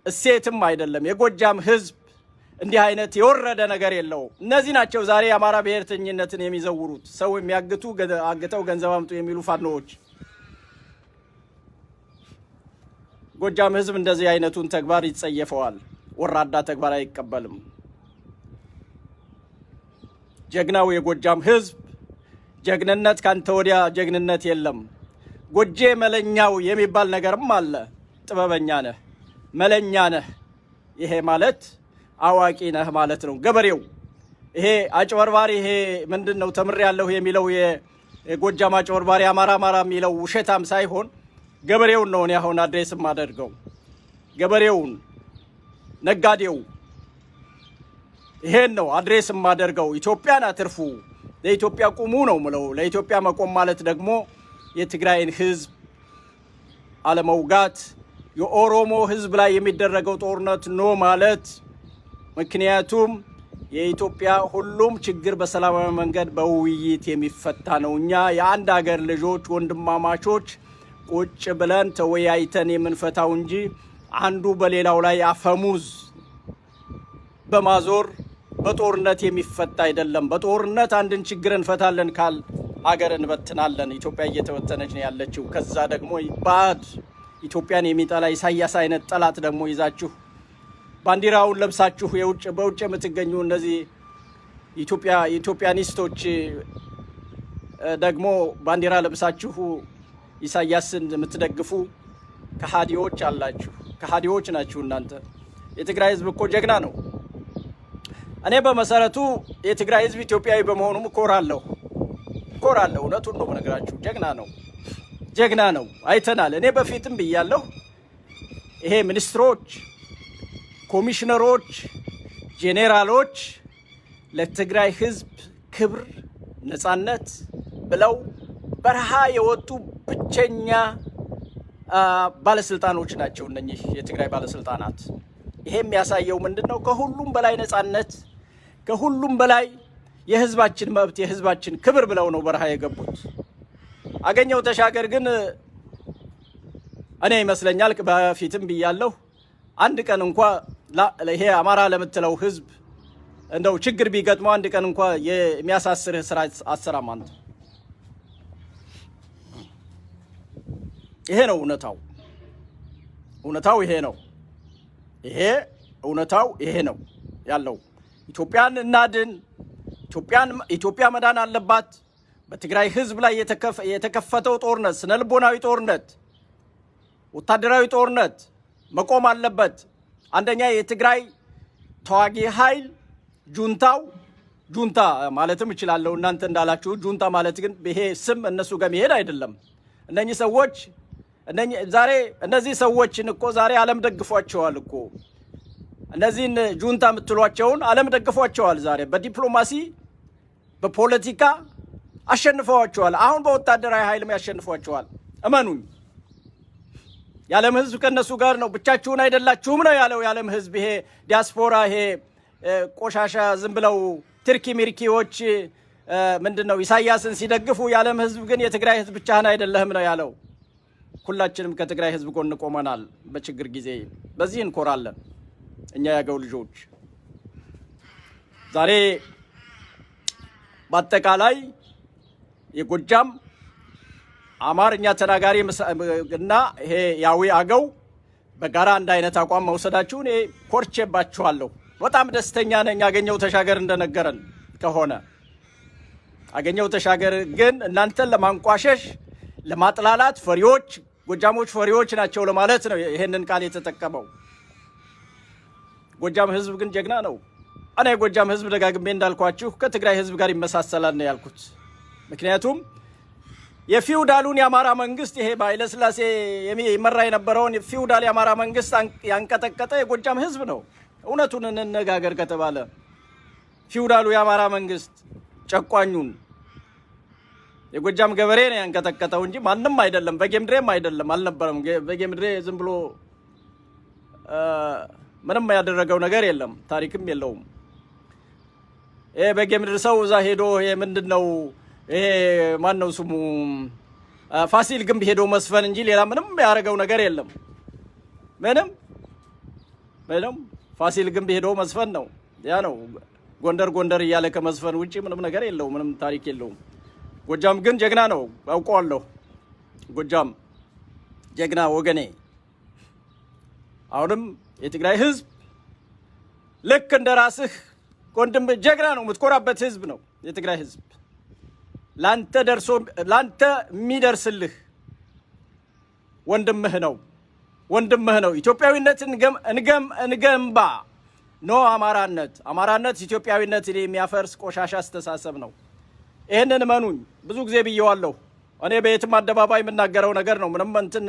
እሴትም አይደለም። የጎጃም ህዝብ እንዲህ አይነት የወረደ ነገር የለውም። እነዚህ ናቸው ዛሬ የአማራ ብሔርተኝነትን የሚዘውሩት፣ ሰው የሚያግቱ፣ አግተው ገንዘብ አምጡ የሚሉ ፋኖዎች። ጎጃም ህዝብ እንደዚህ አይነቱን ተግባር ይጸየፈዋል። ወራዳ ተግባር አይቀበልም። ጀግናው የጎጃም ህዝብ ጀግንነት ካንተ ወዲያ ጀግንነት የለም። ጎጄ መለኛው የሚባል ነገርም አለ። ጥበበኛ ነህ፣ መለኛ ነህ። ይሄ ማለት አዋቂ ነህ ማለት ነው። ገበሬው ይሄ አጭበርባሪ፣ ይሄ ምንድን ነው ተምሬያለሁ የሚለው የጎጃም አጭበርባሪ፣ አማራ አማራ የሚለው ውሸታም ሳይሆን ገበሬውን ነው እኔ አሁን address የማደርገው። ገበሬውን፣ ነጋዴው፣ ይሄን ነው address የማደርገው። ኢትዮጵያን አትርፉ፣ ለኢትዮጵያ ቁሙ ነው ምለው። ለኢትዮጵያ መቆም ማለት ደግሞ የትግራይን ህዝብ አለመውጋት፣ የኦሮሞ ህዝብ ላይ የሚደረገው ጦርነት no ማለት። ምክንያቱም የኢትዮጵያ ሁሉም ችግር በሰላማዊ መንገድ በውይይት የሚፈታ ነው። እኛ የአንድ ሀገር ልጆች ወንድማማቾች ቁጭ ብለን ተወያይተን የምንፈታው እንጂ አንዱ በሌላው ላይ አፈሙዝ በማዞር በጦርነት የሚፈታ አይደለም። በጦርነት አንድን ችግር እንፈታለን ካልን ሀገር እንበትናለን። ኢትዮጵያ እየተበተነች ነው ያለችው። ከዛ ደግሞ ባዕድ ኢትዮጵያን የሚጠላ ኢሳያስ አይነት ጠላት ደግሞ ይዛችሁ፣ ባንዲራውን ለብሳችሁ የውጭ በውጭ የምትገኙ እነዚህ ኢትዮጵያኒስቶች ደግሞ ባንዲራ ለብሳችሁ ኢሳያስን የምትደግፉ ከሃዲዎች አላችሁ። ከሃዲዎች ናችሁ እናንተ። የትግራይ ህዝብ እኮ ጀግና ነው። እኔ በመሰረቱ የትግራይ ህዝብ ኢትዮጵያዊ በመሆኑም እኮራለሁ፣ እኮራለሁ። እውነቱን ነው የምነግራችሁ። ጀግና ነው፣ ጀግና ነው። አይተናል። እኔ በፊትም ብያለሁ። ይሄ ሚኒስትሮች፣ ኮሚሽነሮች፣ ጄኔራሎች ለትግራይ ህዝብ ክብር፣ ነፃነት ብለው በረሃ የወጡ ብቸኛ ባለስልጣኖች ናቸው እነኚህ የትግራይ ባለስልጣናት። ይሄ የሚያሳየው ምንድን ነው? ከሁሉም በላይ ነፃነት፣ ከሁሉም በላይ የህዝባችን መብት፣ የህዝባችን ክብር ብለው ነው በረሃ የገቡት። አገኘው ተሻገር ግን እኔ ይመስለኛል፣ በፊትም ብያለሁ፣ አንድ ቀን እንኳ ይሄ አማራ ለምትለው ህዝብ እንደው ችግር ቢገጥመው አንድ ቀን እንኳ የሚያሳስርህ ስራ አትሰራም አንተ። ይሄ ነው እውነታው። እውነታው ይሄ ነው። ይሄ እውነታው ይሄ ነው ያለው። ኢትዮጵያን እናድን። ኢትዮጵያ መዳን አለባት። በትግራይ ህዝብ ላይ የተከፈተው ጦርነት፣ ስነልቦናዊ ጦርነት፣ ወታደራዊ ጦርነት መቆም አለበት። አንደኛ የትግራይ ተዋጊ ኃይል ጁንታው፣ ጁንታ ማለትም እችላለሁ እናንተ እንዳላችሁ ጁንታ ማለት ግን ይሄ ስም እነሱ ጋር መሄድ አይደለም። እነኚህ ሰዎች፣ ዛሬ እነዚህ ሰዎችን እኮ ዛሬ ዓለም ደግፏቸዋል እኮ። እነዚህን ጁንታ የምትሏቸውን ዓለም ደግፏቸዋል። ዛሬ በዲፕሎማሲ፣ በፖለቲካ አሸንፈዋቸዋል። አሁን በወታደራዊ ኃይልም ያሸንፏቸዋል። እመኑኝ። የዓለም ሕዝብ ከእነሱ ጋር ነው። ብቻችሁን አይደላችሁም ነው ያለው የዓለም ሕዝብ። ይሄ ዲያስፖራ፣ ይሄ ቆሻሻ ዝም ብለው ትርኪ ሚርኪዎች ምንድን ነው ኢሳያስን ሲደግፉ፣ የዓለም ሕዝብ ግን የትግራይ ሕዝብ ብቻህን አይደለህም ነው ያለው። ሁላችንም ከትግራይ ሕዝብ ጎን ቆመናል በችግር ጊዜ። በዚህ እንኮራለን እኛ ያገው ልጆች። ዛሬ በአጠቃላይ የጎጃም አማርኛ ተናጋሪ እና ይሄ ያዊ አገው በጋራ አንድ አይነት አቋም መውሰዳችሁ እኔ ኮርቼባችኋለሁ። በጣም ደስተኛ ነኝ። አገኘው ተሻገር እንደነገረን ከሆነ፣ አገኘው ተሻገር ግን እናንተን ለማንቋሸሽ፣ ለማጥላላት፣ ፈሪዎች፣ ጎጃሞች ፈሪዎች ናቸው ለማለት ነው ይሄንን ቃል የተጠቀመው። ጎጃም ህዝብ ግን ጀግና ነው። እኔ የጎጃም ህዝብ ደጋግሜ እንዳልኳችሁ ከትግራይ ህዝብ ጋር ይመሳሰላል ነው ያልኩት። ምክንያቱም የፊውዳሉን የአማራ መንግስት፣ ይሄ በኃይለስላሴ ይመራ የነበረውን ፊውዳል የአማራ መንግስት ያንቀጠቀጠ የጎጃም ህዝብ ነው። እውነቱን እንነጋገር ከተባለ ፊውዳሉ የአማራ መንግስት ጨቋኙን የጎጃም ገበሬ ነው ያንቀጠቀጠው እንጂ ማንም አይደለም። በጌምድሬም አይደለም፣ አልነበረም። በጌምድሬ ዝም ብሎ ምንም ያደረገው ነገር የለም፣ ታሪክም የለውም። ይሄ በጌምድር ሰው እዛ ሄዶ ይሄ ምንድን ነው፣ ይሄ ማን ነው ስሙ፣ ፋሲል ግንብ ሄዶ መዝፈን እንጂ ሌላ ምንም ያደረገው ነገር የለም። ምንም ምንም፣ ፋሲል ግንብ ሄዶ መዝፈን ነው። ያ ነው። ጎንደር ጎንደር እያለ ከመዝፈን ውጭ ምንም ነገር የለውም። ምንም ታሪክ የለውም። ጎጃም ግን ጀግና ነው፣ አውቀዋለሁ። ጎጃም ጀግና ወገኔ። አሁንም የትግራይ ህዝብ ልክ እንደ ራስህ ወንድም ጀግና ነው፣ የምትኮራበት ህዝብ ነው የትግራይ ህዝብ። ላንተ ደርሶ ላንተ የሚደርስልህ ወንድምህ ነው፣ ወንድምህ ነው። ኢትዮጵያዊነት እንገንባ። No አማራነት፣ አማራነት ኢትዮጵያዊነት የሚያፈርስ ቆሻሻ አስተሳሰብ ነው። ይህንን እመኑኝ፣ ብዙ ጊዜ ብየዋለሁ። እኔ በየትም አደባባይ የምናገረው ነገር ነው። ምንም እንትን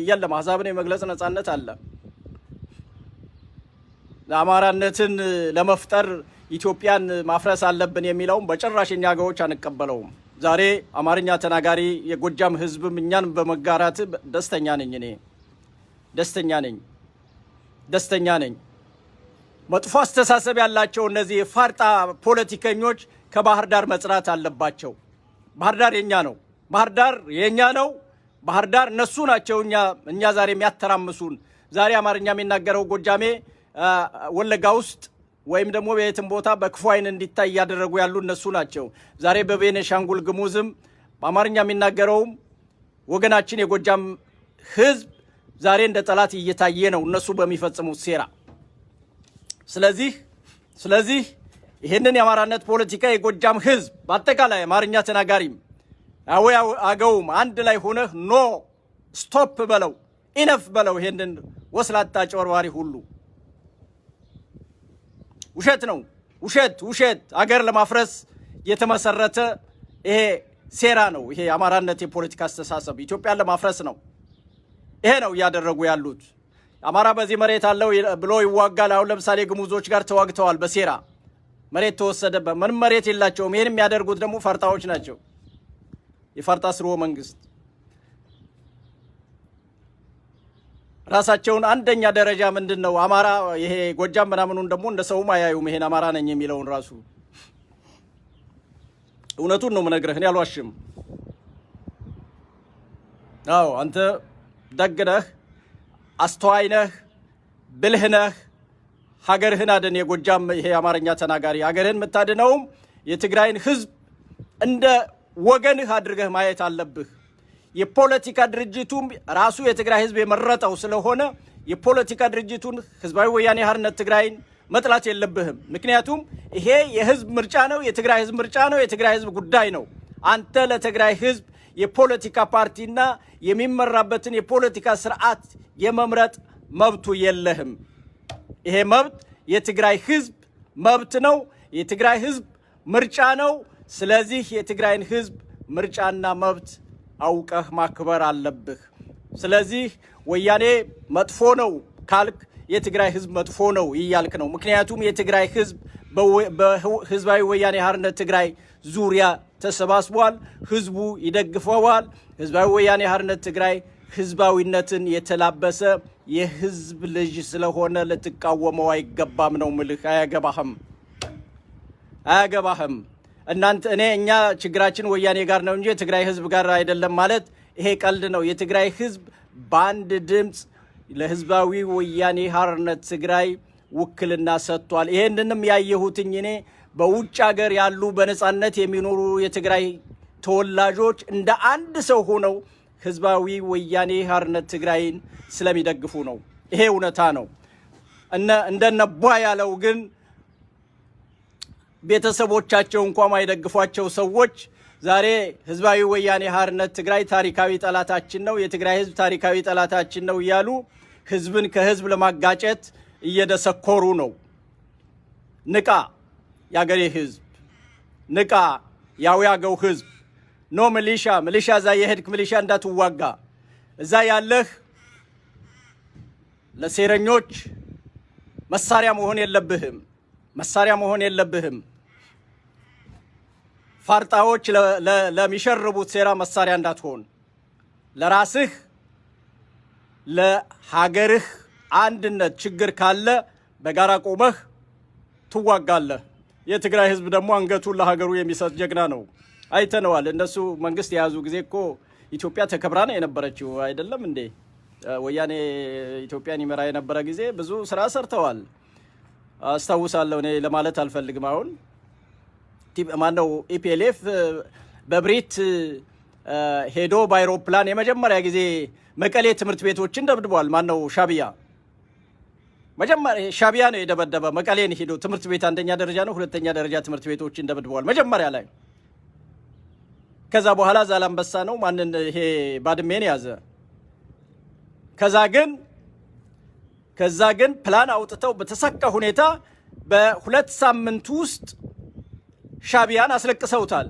የለም። ሀሳብን የመግለጽ ነጻነት አለ። አማራነትን ለመፍጠር ኢትዮጵያን ማፍረስ አለብን የሚለውም በጭራሽ እኛ አገዎች አንቀበለውም። ዛሬ አማርኛ ተናጋሪ የጎጃም ህዝብም እኛን በመጋራት ደስተኛ ነኝ። እኔ ደስተኛ ነኝ፣ ደስተኛ ነኝ። መጥፎ አስተሳሰብ ያላቸው እነዚህ የፋርጣ ፖለቲከኞች ከባህር ዳር መጽዳት አለባቸው። ባህር ዳር የኛ ነው። ባህር ዳር የኛ ነው። ባህር ዳር እነሱ ናቸው እኛ ዛሬ የሚያተራምሱን። ዛሬ አማርኛ የሚናገረው ጎጃሜ ወለጋ ውስጥ ወይም ደግሞ በየትም ቦታ በክፉ ዓይን እንዲታይ እያደረጉ ያሉ እነሱ ናቸው። ዛሬ በቤኔሻንጉል ጉሙዝም በአማርኛ የሚናገረውም ወገናችን የጎጃም ሕዝብ ዛሬ እንደ ጠላት እየታየ ነው እነሱ በሚፈጽሙት ሴራ። ስለዚህ ይህንን የአማራነት ፖለቲካ የጎጃም ሕዝብ በአጠቃላይ አማርኛ ተናጋሪም አዊ አገውም አንድ ላይ ሆነህ no፣ stop በለው፣ enough በለው። ይሄንን ወስላታ አጭበርባሪ ሁሉ ውሸት ነው። ውሸት ውሸት፣ አገር ለማፍረስ የተመሰረተ ይሄ ሴራ ነው። ይሄ የአማራነት የፖለቲካ አስተሳሰብ ኢትዮጵያን ለማፍረስ ነው። ይሄ ነው እያደረጉ ያሉት። አማራ በዚህ መሬት አለው ብሎ ይዋጋል። አሁን ለምሳሌ ግሙዞች ጋር ተዋግተዋል። በሴራ መሬት ተወሰደበት። ምንም መሬት የላቸውም። ይህን የሚያደርጉት ደግሞ ፈርጣዎች ናቸው። የፈርጣ ስርወ መንግስት ራሳቸውን አንደኛ ደረጃ ምንድን ነው አማራ ይሄ ጎጃም ምናምኑን ደግሞ እንደ ሰውም አያዩም። ይሄን አማራ ነኝ የሚለውን ራሱ እውነቱን ነው የምነግርህ፣ እኔ አልዋሽም። አዎ አንተ ደግ ነህ፣ አስተዋይ ነህ፣ ብልህ ነህ። ሀገርህን አድን። የጎጃም ይሄ አማርኛ ተናጋሪ ሀገርህን የምታድነውም የትግራይን ህዝብ እንደ ወገንህ አድርገህ ማየት አለብህ። የፖለቲካ ድርጅቱም ራሱ የትግራይ ህዝብ የመረጠው ስለሆነ የፖለቲካ ድርጅቱን ህዝባዊ ወያኔ ሓርነት ትግራይን መጥላት የለብህም። ምክንያቱም ይሄ የህዝብ ምርጫ ነው፣ የትግራይ ህዝብ ምርጫ ነው፣ የትግራይ ህዝብ ጉዳይ ነው። አንተ ለትግራይ ህዝብ የፖለቲካ ፓርቲና የሚመራበትን የፖለቲካ ስርዓት የመምረጥ መብቱ የለህም። ይሄ መብት የትግራይ ህዝብ መብት ነው፣ የትግራይ ህዝብ ምርጫ ነው። ስለዚህ የትግራይን ህዝብ ምርጫና መብት አውቀህ ማክበር አለብህ። ስለዚህ ወያኔ መጥፎ ነው ካልክ የትግራይ ህዝብ መጥፎ ነው እያልክ ነው። ምክንያቱም የትግራይ ህዝብ በህዝባዊ ወያኔ ሓርነት ትግራይ ዙሪያ ተሰባስቧል። ህዝቡ ይደግፈዋል። ህዝባዊ ወያኔ ሓርነት ትግራይ ህዝባዊነትን የተላበሰ የህዝብ ልጅ ስለሆነ ልትቃወመው አይገባም ነው ምልህ። አያገባህም፣ አያገባህም። እናንተ እኔ እኛ ችግራችን ወያኔ ጋር ነው እንጂ የትግራይ ህዝብ ጋር አይደለም ማለት ይሄ ቀልድ ነው። የትግራይ ህዝብ በአንድ ድምፅ ለህዝባዊ ወያኔ ሓርነት ትግራይ ውክልና ሰጥቷል። ይሄንንም ያየሁትኝ እኔ በውጭ ሀገር ያሉ በነፃነት የሚኖሩ የትግራይ ተወላጆች እንደ አንድ ሰው ሆነው ህዝባዊ ወያኔ ሓርነት ትግራይን ስለሚደግፉ ነው። ይሄ እውነታ ነው። እንደነ ቧ ያለው ግን ቤተሰቦቻቸው እንኳ ማይደግፏቸው ሰዎች ዛሬ ህዝባዊ ወያኔ ሓርነት ትግራይ ታሪካዊ ጠላታችን ነው፣ የትግራይ ህዝብ ታሪካዊ ጠላታችን ነው እያሉ ህዝብን ከህዝብ ለማጋጨት እየደሰኮሩ ነው። ንቃ የአገሬ ህዝብ፣ ንቃ ያውያገው ህዝብ። No ሚሊሻ፣ ሚሊሻ እዛ የሄድክ ሚሊሻ እንዳትዋጋ፣ እዛ ያለህ ለሴረኞች መሳሪያ መሆን የለብህም። መሳሪያ መሆን የለብህም። ፋርጣዎች ለሚሸርቡት ሴራ መሳሪያ እንዳትሆን፣ ለራስህ ለሀገርህ አንድነት ችግር ካለ በጋራ ቆመህ ትዋጋለህ። የትግራይ ህዝብ ደግሞ አንገቱን ለሀገሩ የሚሰጥ ጀግና ነው። አይተነዋል። እነሱ መንግስት የያዙ ጊዜ እኮ ኢትዮጵያ ተከብራ ነው የነበረችው፣ አይደለም እንዴ? ወያኔ ኢትዮጵያን ይመራ የነበረ ጊዜ ብዙ ስራ ሰርተዋል። አስታውሳለሁ። እኔ ለማለት አልፈልግም። አሁን ማነው EPLF በእብሪት ሄዶ በአይሮፕላን የመጀመሪያ ጊዜ መቀሌ ትምህርት ቤቶችን ደብድቧል። ማነው? ሻቢያ። መጀመሪያ ሻቢያ ነው የደበደበ። መቀሌን ሄዶ ትምህርት ቤት፣ አንደኛ ደረጃ ነው ሁለተኛ ደረጃ ትምህርት ቤቶችን ደብድበዋል መጀመሪያ ላይ። ከዛ በኋላ ዛላምበሳ ነው ማንን ይሄ ባድሜን ያዘ። ከዛ ግን ፕላን አውጥተው በተሳካ ሁኔታ በ2 ሳምንት ውስጥ ሻቢያን አስለቅሰውታል።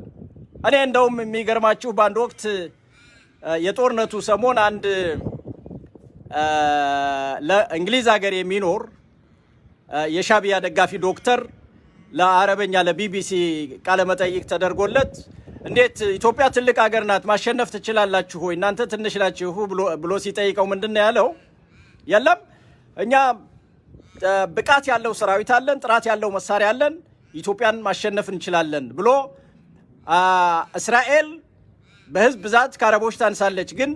እኔ እንደውም የሚገርማችሁ በአንድ ወቅት የጦርነቱ ሰሞን አንድ ለእንግሊዝ ሀገር የሚኖር የሻቢያ ደጋፊ ዶክተር ለአረበኛ ለቢቢሲ ቃለመጠይቅ ተደርጎለት እንዴት ኢትዮጵያ ትልቅ ሀገር ናት፣ ማሸነፍ ትችላላችሁ ወይ፣ እናንተ ትንሽ ናችሁ ብሎ ሲጠይቀው ምንድን ነው ያለው? የለም፣ እኛ ብቃት ያለው ሰራዊት አለን፣ ጥራት ያለው መሳሪያ አለን፣ ኢትዮጵያን ማሸነፍ እንችላለን ብሎ፣ እስራኤል በህዝብ ብዛት ከአረቦች ታንሳለች፣ ግን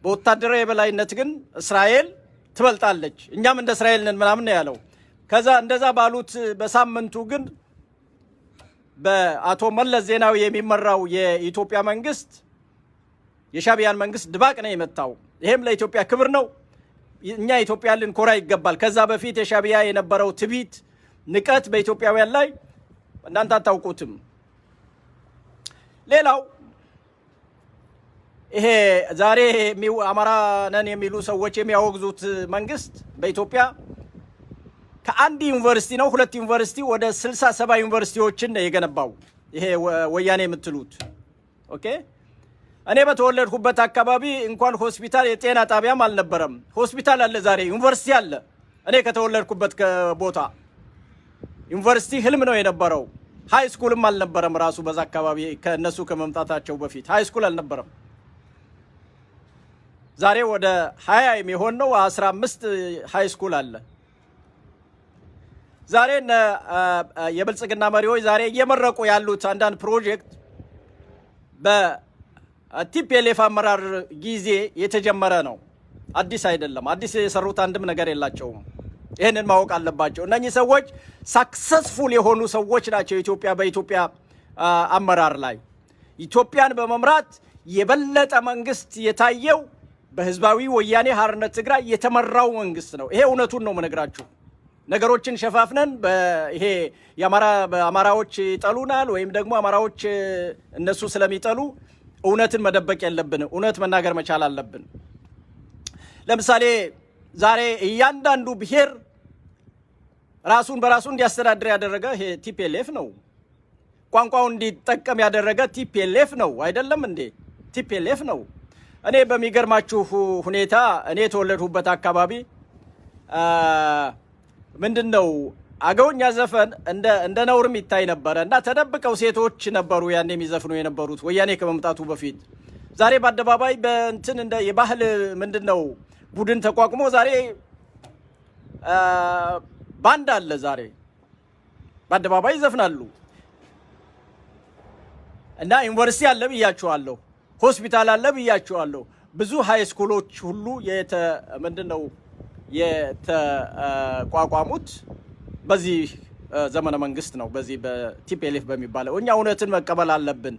በወታደራዊ የበላይነት ግን እስራኤል ትበልጣለች፣ እኛም እንደ እስራኤል ነን ምናምን ነው ያለው። ከዛ እንደዛ ባሉት በሳምንቱ ግን በአቶ መለስ ዜናዊ የሚመራው የኢትዮጵያ መንግስት የሻቢያን መንግስት ድባቅ ነው የመታው። ይሄም ለኢትዮጵያ ክብር ነው። እኛ ኢትዮጵያ ልንኮራ ይገባል። ከዛ በፊት የሻቢያ የነበረው ትቢት፣ ንቀት በኢትዮጵያውያን ላይ እናንተ አታውቁትም። ሌላው ይሄ ዛሬ አማራ ነን የሚሉ ሰዎች የሚያወግዙት መንግስት በኢትዮጵያ ከአንድ ዩኒቨርሲቲ ነው ሁለት ዩኒቨርሲቲ ወደ 67 ዩኒቨርሲቲዎችን ነው የገነባው። ይሄ ወያኔ የምትሉት፣ okay። እኔ በተወለድኩበት አካባቢ እንኳን ሆስፒታል የጤና ጣቢያም አልነበረም። ሆስፒታል አለ ዛሬ፣ ዩኒቨርሲቲ አለ። እኔ ከተወለድኩበት ቦታ ዩኒቨርሲቲ ህልም ነው የነበረው። High school ም አልነበረም ራሱ፣ በዛ አካባቢ ከእነሱ ከመምጣታቸው በፊት high school አልነበረም። ዛሬ ወደ 20 የሚሆን ነው፣ 15 high school አለ። ዛሬ የብልጽግና መሪዎች ዛሬ እየመረቁ ያሉት አንዳንድ ፕሮጀክት በ TPLF አመራር ጊዜ የተጀመረ ነው። አዲስ አይደለም። አዲስ የሰሩት አንድም ነገር የላቸውም። ይህንን ማወቅ አለባቸው። እነኚህ ሰዎች successful የሆኑ ሰዎች ናቸው። በኢትዮጵያ አመራር ላይ ኢትዮጵያን በመምራት የበለጠ መንግስት የታየው በህዝባዊ ወያኔ ሓርነት ትግራይ የተመራው መንግስት ነው። ይሄ እውነቱን ነው የምነግራችሁ። ነገሮችን ሸፋፍነን ይሄ የአማራ አማራዎች ይጠሉናል ወይም ደግሞ አማራዎች እነሱ ስለሚጠሉ እውነትን መደበቅ የለብንም። እውነት መናገር መቻል አለብን። ለምሳሌ ዛሬ እያንዳንዱ ብሔር ራሱን በራሱ እንዲያስተዳድር ያደረገ ይሄ TPLF ነው። ቋንቋውን እንዲጠቀም ያደረገ TPLF ነው። አይደለም እንዴ? TPLF ነው። እኔ በሚገርማችሁ ሁኔታ እኔ የተወለድሁበት አካባቢ ምንድን ነው አገውኛ ዘፈን እንደ ነውርም ይታይ ነበረ እና ተደብቀው ሴቶች ነበሩ ያኔ የሚዘፍኑ የነበሩት ወያኔ ከመምጣቱ በፊት። ዛሬ በአደባባይ በእንትን እንደ የባህል ምንድን ነው ቡድን ተቋቁሞ ዛሬ ባንድ አለ። ዛሬ በአደባባይ ይዘፍናሉ። እና ዩኒቨርሲቲ አለ ብያችኋለሁ፣ ሆስፒታል አለ ብያችኋለሁ። ብዙ high school ኦች ሁሉ ምንድን ነው የተቋቋሙት በዚህ ዘመነ መንግስት ነው። በዚህ በ TPLF በሚባለው። እኛ እውነትን መቀበል አለብን።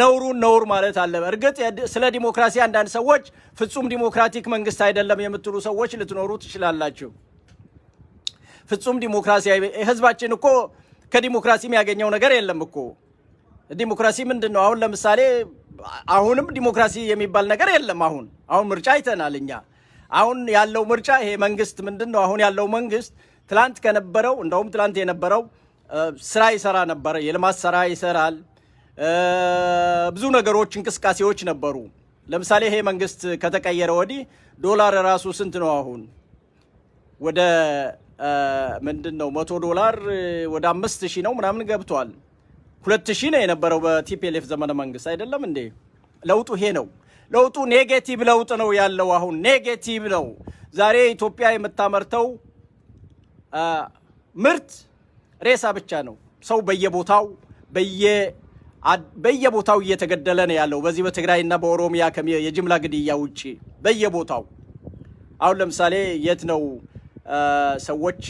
ነውሩን ነውር ማለት አለብን። እርግጥ ስለ ዲሞክራሲ አንዳንድ ሰዎች ፍጹም ዲሞክራቲክ መንግስት አይደለም የምትሉ ሰዎች ልትኖሩ ትችላላችሁ። ፍጹም ዲሞክራሲያዊ፣ ህዝባችን እኮ ከዲሞክራሲ የሚያገኘው ነገር የለም እኮ። ዲሞክራሲ ምንድን ነው? አሁን ለምሳሌ አሁንም ዲሞክራሲ የሚባል ነገር የለም። አሁን ምርጫ አይተናል እኛ። አሁን ያለው ምርጫ ይሄ መንግስት ምንድን ነው? አሁን ያለው መንግስት ትላንት ከነበረው፣ እንደውም ትላንት የነበረው ስራ ይሰራ ነበረ። የልማት ስራ ይሰራል። ብዙ ነገሮች እንቅስቃሴዎች ነበሩ። ለምሳሌ ይሄ መንግስት ከተቀየረ ወዲህ ዶላር ራሱ ስንት ነው አሁን? ወደ ምንድን ነው 100 ዶላር ወደ 5,000 ነው ምናምን ገብቷል። 2,000 ነው የነበረው በ TPLF ዘመነ መንግስት፣ አይደለም እንዴ? ለውጡ ይሄ ነው። ለውጡ negative ለውጥ ነው ያለው። አሁን negative ነው። ዛሬ ኢትዮጵያ የምታመርተው ምርት ሬሳ ብቻ ነው። ሰው በየቦታው እየተገደለ ነው ያለው። በዚህ በትግራይና በኦሮሚያ የጅምላ ግድያ ውጪ በየቦታው። አሁን ለምሳሌ የት ነው ሰዎች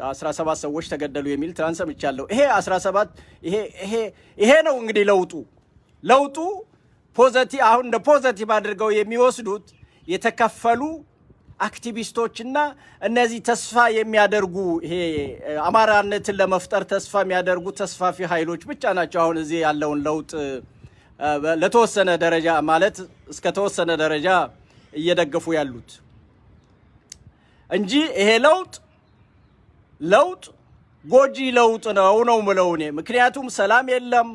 17 ሰዎች ተገደሉ የሚል ትናንት ሰምቻለሁ። ይሄ 17 ይሄ ነው እንግዲህ ለውጡ positive፣ አሁን እንደ positive አድርገው የሚወስዱት የተከፈሉ አክቲቪስቶችና እነዚህ ተስፋ የሚያደርጉ፣ ይሄ አማራነትን ለመፍጠር ተስፋ የሚያደርጉ ተስፋፊ ኃይሎች ብቻ ናቸው። አሁን እዚህ ያለውን ለውጥ ለተወሰነ ደረጃ፣ ማለት እስከ ተወሰነ ደረጃ እየደገፉ ያሉት እንጂ ይሄ ለውጥ ጎጂ ለውጥ ነው ነው ምለው እኔ። ምክንያቱም ሰላም የለም፣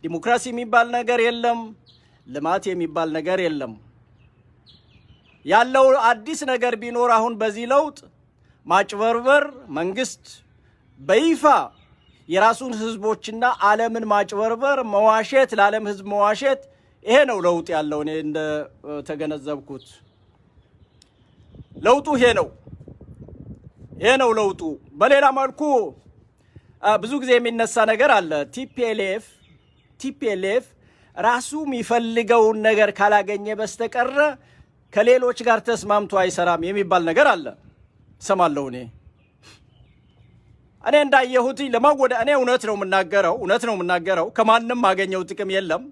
ዲሞክራሲ የሚባል ነገር የለም፣ ልማት የሚባል ነገር የለም። ያለው አዲስ ነገር ቢኖር አሁን በዚህ ለውጥ ማጭበርበር፣ መንግስት በይፋ የራሱን ህዝቦችና ዓለምን ማጭበርበር፣ መዋሸት፣ ለዓለም ህዝብ መዋሸት፣ ይሄ ነው ለውጥ ያለው። እኔ እንደ ተገነዘብኩት ለውጡ ይሄ ነው። ይሄ ነው ለውጡ። በሌላ መልኩ ብዙ ጊዜ የሚነሳ ነገር አለ። TPLF ራሱ የሚፈልገውን ነገር ካላገኘ በስተቀረ ከሌሎች ጋር ተስማምቶ አይሰራም የሚባል ነገር አለ፣ እሰማለሁ። እኔ እንዳየሁት ለማወደ እኔ እውነት ነው የምናገረው፣ እውነት ነው የምናገረው። ከማንም አገኘው ጥቅም የለም፣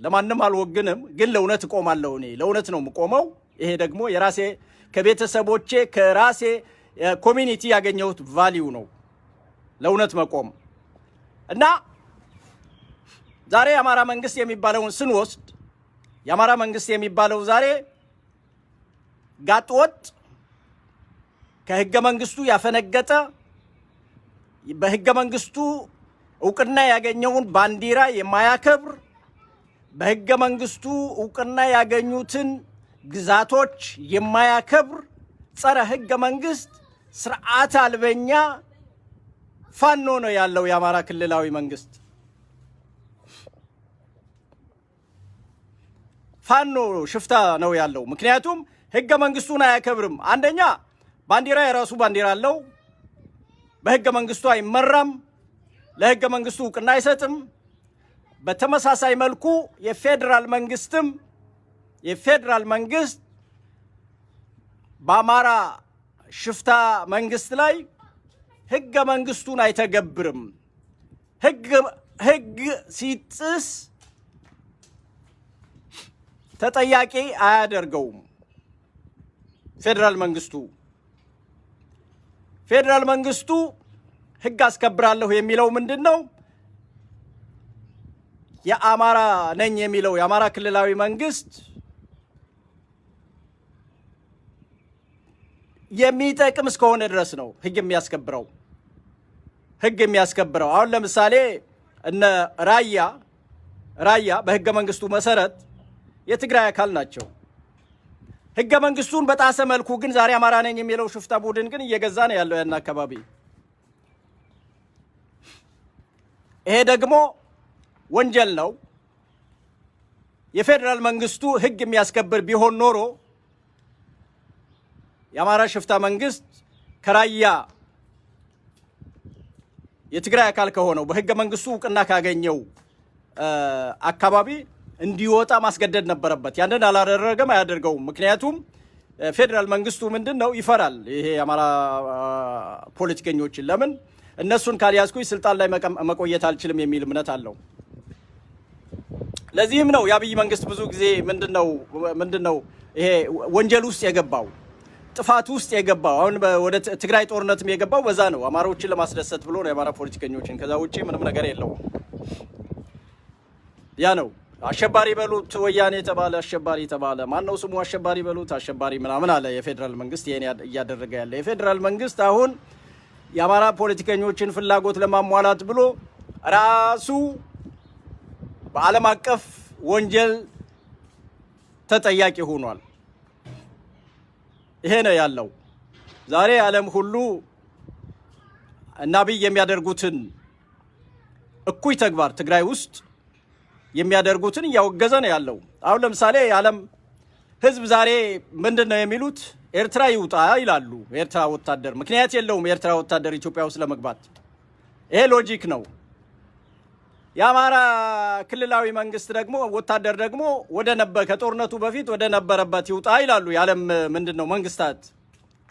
ለማንም አልወግንም፣ ግን ለእውነት እቆማለሁ። እኔ ለእውነት ነው የምቆመው። ይሄ ደግሞ የራሴ ከቤተሰቦቼ ከራሴ community ያገኘሁት value ነው፣ ለእውነት መቆም። እና ዛሬ የአማራ መንግስት የሚባለውን ስንወስድ የአማራ መንግስት የሚባለው ዛሬ ጋጠወጥ፣ ከህገ መንግስቱ ያፈነገጠ፣ በህገ መንግስቱ እውቅና ያገኘውን ባንዲራ የማያከብር፣ በህገ መንግስቱ እውቅና ያገኙትን ግዛቶች የማያከብር፣ ጸረ ህገ መንግስት፣ ስርዓት አልበኛ ፋኖ ነው ያለው የአማራ ክልላዊ መንግስት። ፋኖ ሽፍታ ነው ያለው። ምክንያቱም ህገ መንግስቱን አያከብርም። አንደኛ ባንዲራ፣ የራሱ ባንዲራ አለው። በህገ መንግስቱ አይመራም። ለህገ መንግስቱ እውቅና አይሰጥም። በተመሳሳይ መልኩ የፌዴራል መንግስት በአማራ ሽፍታ መንግስት ላይ ህገ መንግስቱን አይተገብርም። ህግ ሲጥስ ተጠያቂ አያደርገውም። ፌዴራል መንግስቱ ህግ አስከብራለሁ የሚለው ምንድን ነው? የአማራ ነኝ የሚለው የአማራ ክልላዊ መንግስት የሚጠቅም እስከሆነ ድረስ ነው ህግ የሚያስከብረው። አሁን ለምሳሌ እነ ራያ በህገ መንግስቱ መሰረት የትግራይ አካል ናቸው። ህገ መንግስቱን በጣሰ መልኩ ግን ዛሬ አማራ ነኝ የሚለው ሽፍታ ቡድን ግን እየገዛ ነው ያለው ያን አካባቢ። ይሄ ደግሞ ወንጀል ነው። የፌዴራል መንግስቱ ህግ የሚያስከብር ቢሆን ኖሮ የአማራ ሽፍታ መንግስት ከራያ የትግራይ አካል ከሆነው፣ በህገ መንግስቱ እውቅና ካገኘው አካባቢ እንዲወጣ ማስገደድ ነበረበት። ያንን አላደረገም፣ አያደርገውም። ምክንያቱም ፌዴራል መንግስቱ ምንድን ነው ይፈራል። ይሄ የአማራ ፖለቲከኞችን፣ ለምን እነሱን ካልያዝኩኝ ስልጣን ላይ መቆየት አልችልም የሚል እምነት አለው። ለዚህም ነው የአብይ መንግስት ብዙ ጊዜ ምንድን ነው ይሄ ወንጀል ውስጥ የገባው፣ ጥፋት ውስጥ የገባው። አሁን ወደ ትግራይ ጦርነትም የገባው በዛ ነው። አማራዎችን ለማስደሰት ብሎ ነው፣ የአማራ ፖለቲከኞችን። ከዛ ውጭ ምንም ነገር የለውም። ያ ነው። አሸባሪ በሉት ወያኔ የተባለ አሸባሪ የተባለ ማነው ስሙ፣ አሸባሪ በሉት አሸባሪ ምናምን አለ። የፌዴራል መንግስት ይሄን እያደረገ ያለ፣ የፌዴራል መንግስት አሁን የአማራ ፖለቲከኞችን ፍላጎት ለማሟላት ብሎ ራሱ በዓለም አቀፍ ወንጀል ተጠያቂ ሆኗል። ይሄ ነው ያለው። ዛሬ ዓለም ሁሉ እና አብይ የሚያደርጉትን እኩይ ተግባር፣ ትግራይ ውስጥ የሚያደርጉትን እያወገዘ ነው ያለው። አሁን ለምሳሌ የዓለም ሕዝብ ዛሬ ምንድን ነው የሚሉት? ኤርትራ ይውጣ ይላሉ። የኤርትራ ወታደር ምክንያት የለውም። የኤርትራ ወታደር ኢትዮጵያ ውስጥ ለመግባት ይሄ logic ነው። የአማራ ክልላዊ መንግስት ደግሞ ወታደር ደግሞ ወደ ነበ ከጦርነቱ በፊት ወደ ነበረበት ይውጣ ይላሉ። የዓለም ምንድን ነው መንግስታት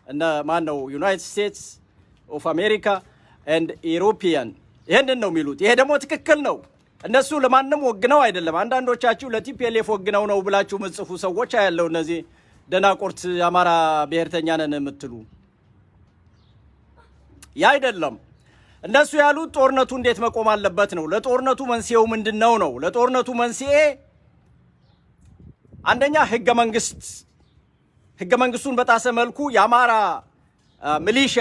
እነ ማን ነው United States of America and European ይህንን ነው የሚሉት። ይሄ ደግሞ ትክክል ነው። እነሱ ለማንም ወግነው አይደለም። አንዳንዶቻችሁ ለ TPLF ወግነው ነው ብላችሁ ምጽፉ ሰዎች አያለው። እነዚህ ደናቁርት የአማራ ብሔርተኛ ነን የምትሉ ያ አይደለም። እነሱ ያሉት ጦርነቱ እንዴት መቆም አለበት ነው። ለጦርነቱ መንስኤው ምንድን ነው ነው። ለጦርነቱ መንስኤ አንደኛ ህገ መንግስት ህገ መንግስቱን በጣሰ መልኩ የአማራ ሚሊሻ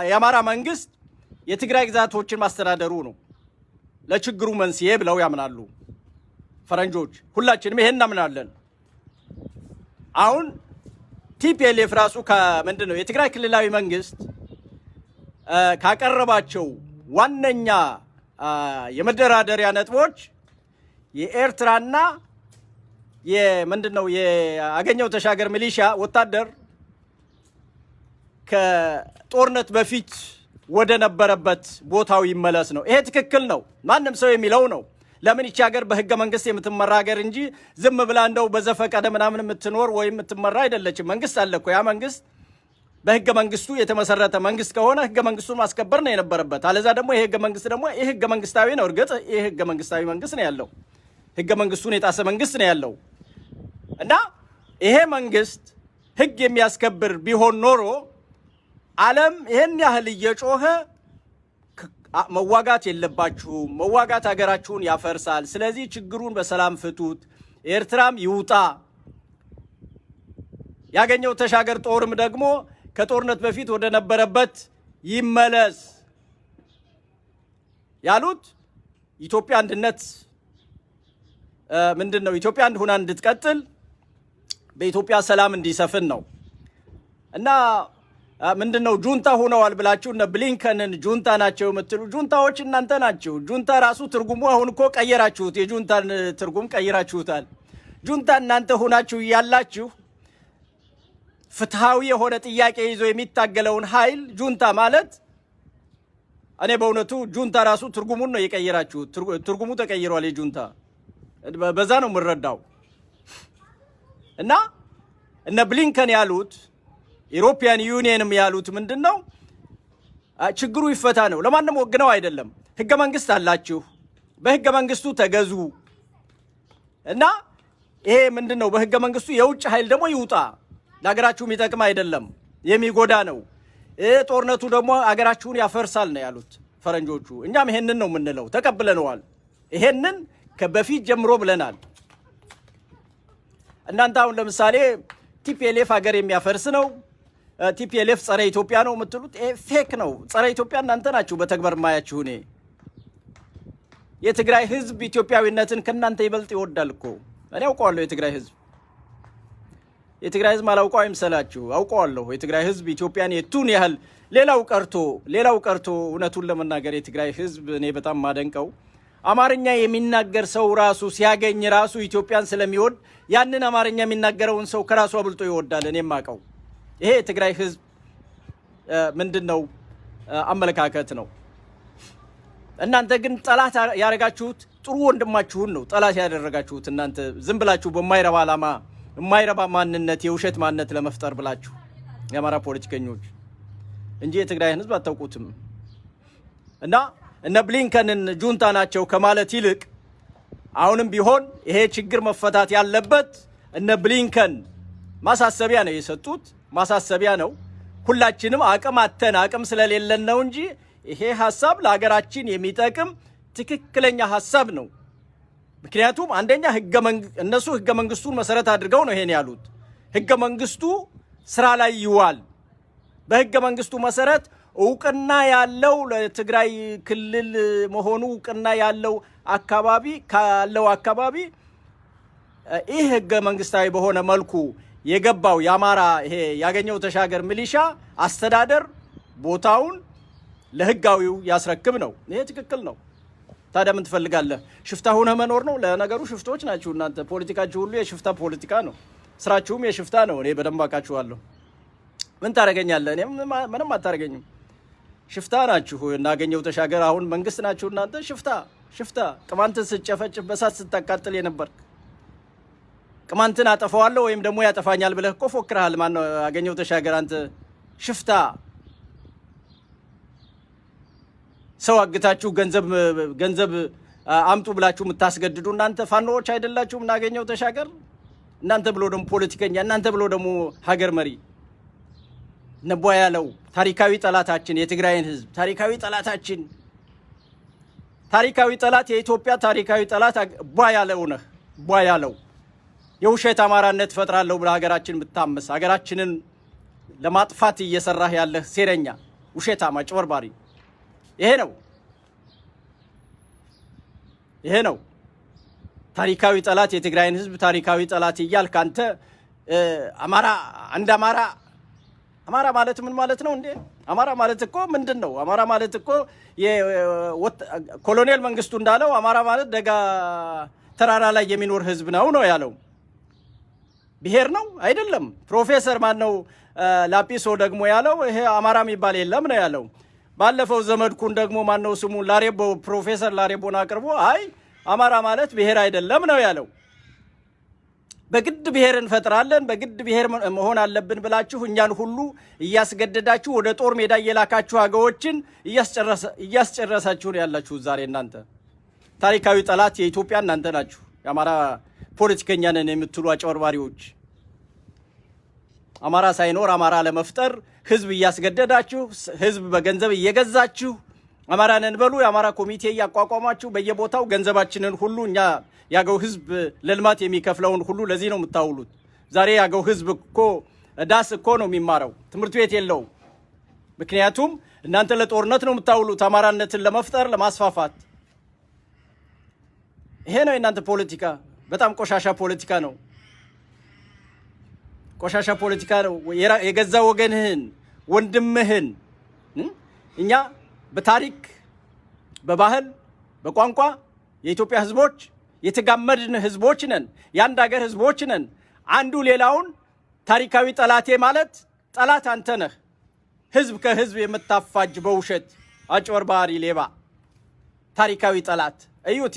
የአማራ መንግስት የትግራይ ግዛቶችን ማስተዳደሩ ነው ለችግሩ መንስኤ ብለው ያምናሉ ፈረንጆች። ሁላችንም ይሄን እናምናለን። አሁን TPLF ራሱ ከምንድን ነው የትግራይ ክልላዊ መንግስት ካቀረባቸው ዋነኛ የመደራደሪያ ነጥቦች የኤርትራና የምንድን ነው የአገኘው ተሻገር ሚሊሻ ወታደር ከጦርነት በፊት ወደ ነበረበት ቦታው ይመለስ ነው። ይሄ ትክክል ነው። ማንም ሰው የሚለው ነው። ለምን ይቺ ሀገር በህገ መንግስት የምትመራ ሀገር እንጂ ዝም ብላ እንደው በዘፈቀደ ምናምን የምትኖር ወይም የምትመራ አይደለችም። መንግስት አለ እኮ። ያ መንግስት በህገ መንግስቱ የተመሰረተ መንግስት ከሆነ ህገ መንግስቱን ማስከበር ነው የነበረበት። አለዛ ደግሞ ይሄ ህገ መንግስት ደግሞ ይህ ህገ መንግስታዊ ነው። እርግጥ ይህ ህገ መንግስታዊ መንግስት ነው ያለው። ህገ መንግስቱን የጣሰ መንግስት ነው ያለው እና ይሄ መንግስት ህግ የሚያስከብር ቢሆን ኖሮ ዓለም ይሄን ያህል እየጮኸ መዋጋት የለባችሁም፣ መዋጋት ሀገራችሁን ያፈርሳል፣ ስለዚህ ችግሩን በሰላም ፍቱት፣ ኤርትራም ይውጣ፣ ያገኘው ተሻገር ጦርም ደግሞ ከጦርነት በፊት ወደ ነበረበት ይመለስ ያሉት ኢትዮጵያ አንድነት ምንድን ነው ኢትዮጵያ አንድ ሁና እንድትቀጥል በኢትዮጵያ ሰላም እንዲሰፍን ነው። እና ምንድን ነው ጁንታ ሆነዋል ብላችሁ እነ ብሊንከንን ጁንታ ናቸው የምትሉ ጁንታዎች እናንተ ናችሁ። ጁንታ ራሱ ትርጉሙ አሁን እኮ ቀየራችሁት። የጁንታን ትርጉም ቀይራችሁታል። ጁንታ እናንተ ሆናችሁ እያላችሁ ፍትሃዊ የሆነ ጥያቄ ይዞ የሚታገለውን ኃይል ጁንታ ማለት እኔ በእውነቱ ጁንታ ራሱ ትርጉሙን ነው የቀየራችሁት። ትርጉሙ ተቀይሯል። የጁንታ በዛ ነው የምረዳው። እና እነ ብሊንከን ያሉት European Union ም ያሉት ምንድን ነው? ችግሩ ይፈታ ነው። ለማንም ወግነው አይደለም። ህገ መንግስት አላችሁ፣ በህገ መንግስቱ ተገዙ እና ይሄ ምንድን ነው? በህገ መንግስቱ የውጭ ኃይል ደግሞ ይውጣ። ለሀገራችሁ የሚጠቅም አይደለም፣ የሚጎዳ ነው። ጦርነቱ ደግሞ አገራችሁን ያፈርሳል ነው ያሉት ፈረንጆቹ። እኛም ይሄንን ነው የምንለው፣ ተቀብለነዋል። ይሄንን ከበፊት ጀምሮ ብለናል። እናንተ አሁን ለምሳሌ TPLF ሀገር የሚያፈርስ ነው፣ TPLF ጸረ ኢትዮጵያ ነው የምትሉት ይሄ fake ነው። ጸረ ኢትዮጵያ እናንተ ናችሁ በተግባር ማያችሁ። እኔ የትግራይ ህዝብ ኢትዮጵያዊነትን ከእናንተ ይበልጥ ይወዳል እኮ። እኔ አውቀዋለሁ። የትግራይ ህዝብ አላውቀው አይምሰላችሁ፣ አውቀዋለሁ። የትግራይ ህዝብ ኢትዮጵያን የቱን ያህል ሌላው ቀርቶ እውነቱን ለመናገር የትግራይ ህዝብ እኔ በጣም ማደንቀው አማርኛ የሚናገር ሰው ራሱ ሲያገኝ ራሱ ኢትዮጵያን ስለሚወድ ያንን አማርኛ የሚናገረውን ሰው ከራሱ አብልጦ ይወዳል። እኔም አውቀው ይሄ የትግራይ ህዝብ ምንድን ነው አመለካከት ነው። እናንተ ግን ጠላት ያደረጋችሁት ጥሩ ወንድማችሁን ነው ጠላት ያደረጋችሁት። እናንተ ዝም ብላችሁ በማይረባ ዓላማ የማይረባ ማንነት የውሸት ማንነት ለመፍጠር ብላችሁ የአማራ ፖለቲከኞች እንጂ የትግራይን ህዝብ አታውቁትም። እና እነ ብሊንከንን ጁንታ ናቸው ከማለት ይልቅ አሁንም ቢሆን ይሄ ችግር መፈታት ያለበት እነ ብሊንከን ማሳሰቢያ ነው የሰጡት፣ ማሳሰቢያ ነው። ሁላችንም አቅም አተን አቅም ስለሌለን ነው እንጂ ይሄ ሀሳብ ለሀገራችን የሚጠቅም ትክክለኛ ሀሳብ ነው። ምክንያቱም አንደኛ እነሱ ህገ መንግስቱን መሰረት አድርገው ነው ይሄን ያሉት። ህገ መንግስቱ ስራ ላይ ይዋል። በህገ መንግስቱ መሰረት እውቅና ያለው ለትግራይ ክልል መሆኑ እውቅና ያለው አካባቢ ካለው አካባቢ ይህ ህገ መንግስታዊ በሆነ መልኩ የገባው የአማራ ይሄ ያገኘው ተሻገር ሚሊሻ አስተዳደር ቦታውን ለህጋዊው ያስረክብ ነው። ይሄ ትክክል ነው። ታዲያ ምን ትፈልጋለህ? ሽፍታ ሆነህ መኖር ነው? ለነገሩ ሽፍቶች ናችሁ እናንተ። ፖለቲካችሁ ሁሉ የሽፍታ ፖለቲካ ነው። ስራችሁም የሽፍታ ነው። እኔ በደንብ አውቃችኋለሁ። ምን ታደርገኛለህ? እኔ ምንም አታደርገኝም። ሽፍታ ናችሁ። እነ አገኘሁ ተሻገር አሁን መንግስት ናችሁ እናንተ። ሽፍታ ሽፍታ፣ ቅማንትን ስትጨፈጭፍ በሳት ስታቃጥል የነበርክ፣ ቅማንትን አጠፋዋለሁ ወይም ደግሞ ያጠፋኛል ብለህ እኮ ፎክረሃል። ማነው አገኘሁ ተሻገር? አንተ ሽፍታ፣ ሰው አግታችሁ ገንዘብ ገንዘብ አምጡ ብላችሁ የምታስገድዱ እናንተ ፋኖዎች አይደላችሁም? እነ አገኘሁ ተሻገር፣ እናንተ ብሎ ደግሞ ፖለቲከኛ፣ እናንተ ብሎ ደግሞ ሀገር መሪ ነቧ ያለው ታሪካዊ ጠላታችን የትግራይን ህዝብ፣ ታሪካዊ ጠላታችን፣ ታሪካዊ ጠላት፣ የኢትዮጵያ ታሪካዊ ጠላት ቧ ያለው ነህ። ቧ ያለው የውሸት አማራነት እፈጥራለሁ ብለህ ሀገራችን ብታመስ ሀገራችንን ለማጥፋት እየሰራህ ያለህ ሴረኛ፣ ውሸታም፣ አጭበርባሪ ይሄ ነው። ይሄ ነው ታሪካዊ ጠላት። የትግራይን ህዝብ ታሪካዊ ጠላት እያልክ አንተ አማራ፣ አንድ አማራ። አማራ ማለት ምን ማለት ነው እንዴ? አማራ ማለት እኮ ምንድን ነው? አማራ ማለት እኮ ኮሎኔል መንግስቱ እንዳለው አማራ ማለት ደጋ ተራራ ላይ የሚኖር ህዝብ ነው ነው ያለው። ብሔር ነው አይደለም። ፕሮፌሰር ማን ነው ላጲሶ ደግሞ ያለው ይሄ አማራ የሚባል የለም ነው ያለው። ባለፈው ዘመድኩን ደግሞ ማነው ስሙ ላሬቦ፣ ፕሮፌሰር ላሬቦን አቅርቦ አይ አማራ ማለት ብሔር አይደለም ነው ያለው። በግድ ብሔር እንፈጥራለን፣ በግድ ብሔር መሆን አለብን ብላችሁ እኛን ሁሉ እያስገደዳችሁ ወደ ጦር ሜዳ እየላካችሁ አገዎችን እያስጨረሳችሁ ነው ያላችሁ። ዛሬ እናንተ ታሪካዊ ጠላት የኢትዮጵያ እናንተ ናችሁ። የአማራ ፖለቲከኛ ነን የምትሉ አጭበርባሪዎች፣ አማራ ሳይኖር አማራ ለመፍጠር ህዝብ እያስገደዳችሁ፣ ህዝብ በገንዘብ እየገዛችሁ፣ አማራ ነን በሉ፣ የአማራ ኮሚቴ እያቋቋማችሁ በየቦታው ገንዘባችንን ሁሉ፣ እኛ ያገው ህዝብ ለልማት የሚከፍለውን ሁሉ ለዚህ ነው የምታውሉት። ዛሬ ያገው ህዝብ እኮ ዳስ እኮ ነው የሚማረው፣ ትምህርት ቤት የለውም። ምክንያቱም እናንተ ለጦርነት ነው የምታውሉት፣ አማራነትን ለመፍጠር፣ ለማስፋፋት። ይሄ ነው የእናንተ ፖለቲካ። በጣም ቆሻሻ ፖለቲካ ነው። ቆሻሻ ፖለቲካ ነው። የገዛ ወገንህን፣ ወንድምህን፣ እኛ በታሪክ፣ በባህል፣ በቋንቋ የኢትዮጵያ ህዝቦች የተጋመድን ህዝቦች ነን። የአንድ ሀገር ህዝቦች ነን። አንዱ ሌላውን ታሪካዊ ጠላቴ ማለት ጠላት አንተ ነህ። ህዝብ ከህዝብ የምታፋጅ በውሸት አጭበርባሪ ሌባ ታሪካዊ ጠላት። እዩት።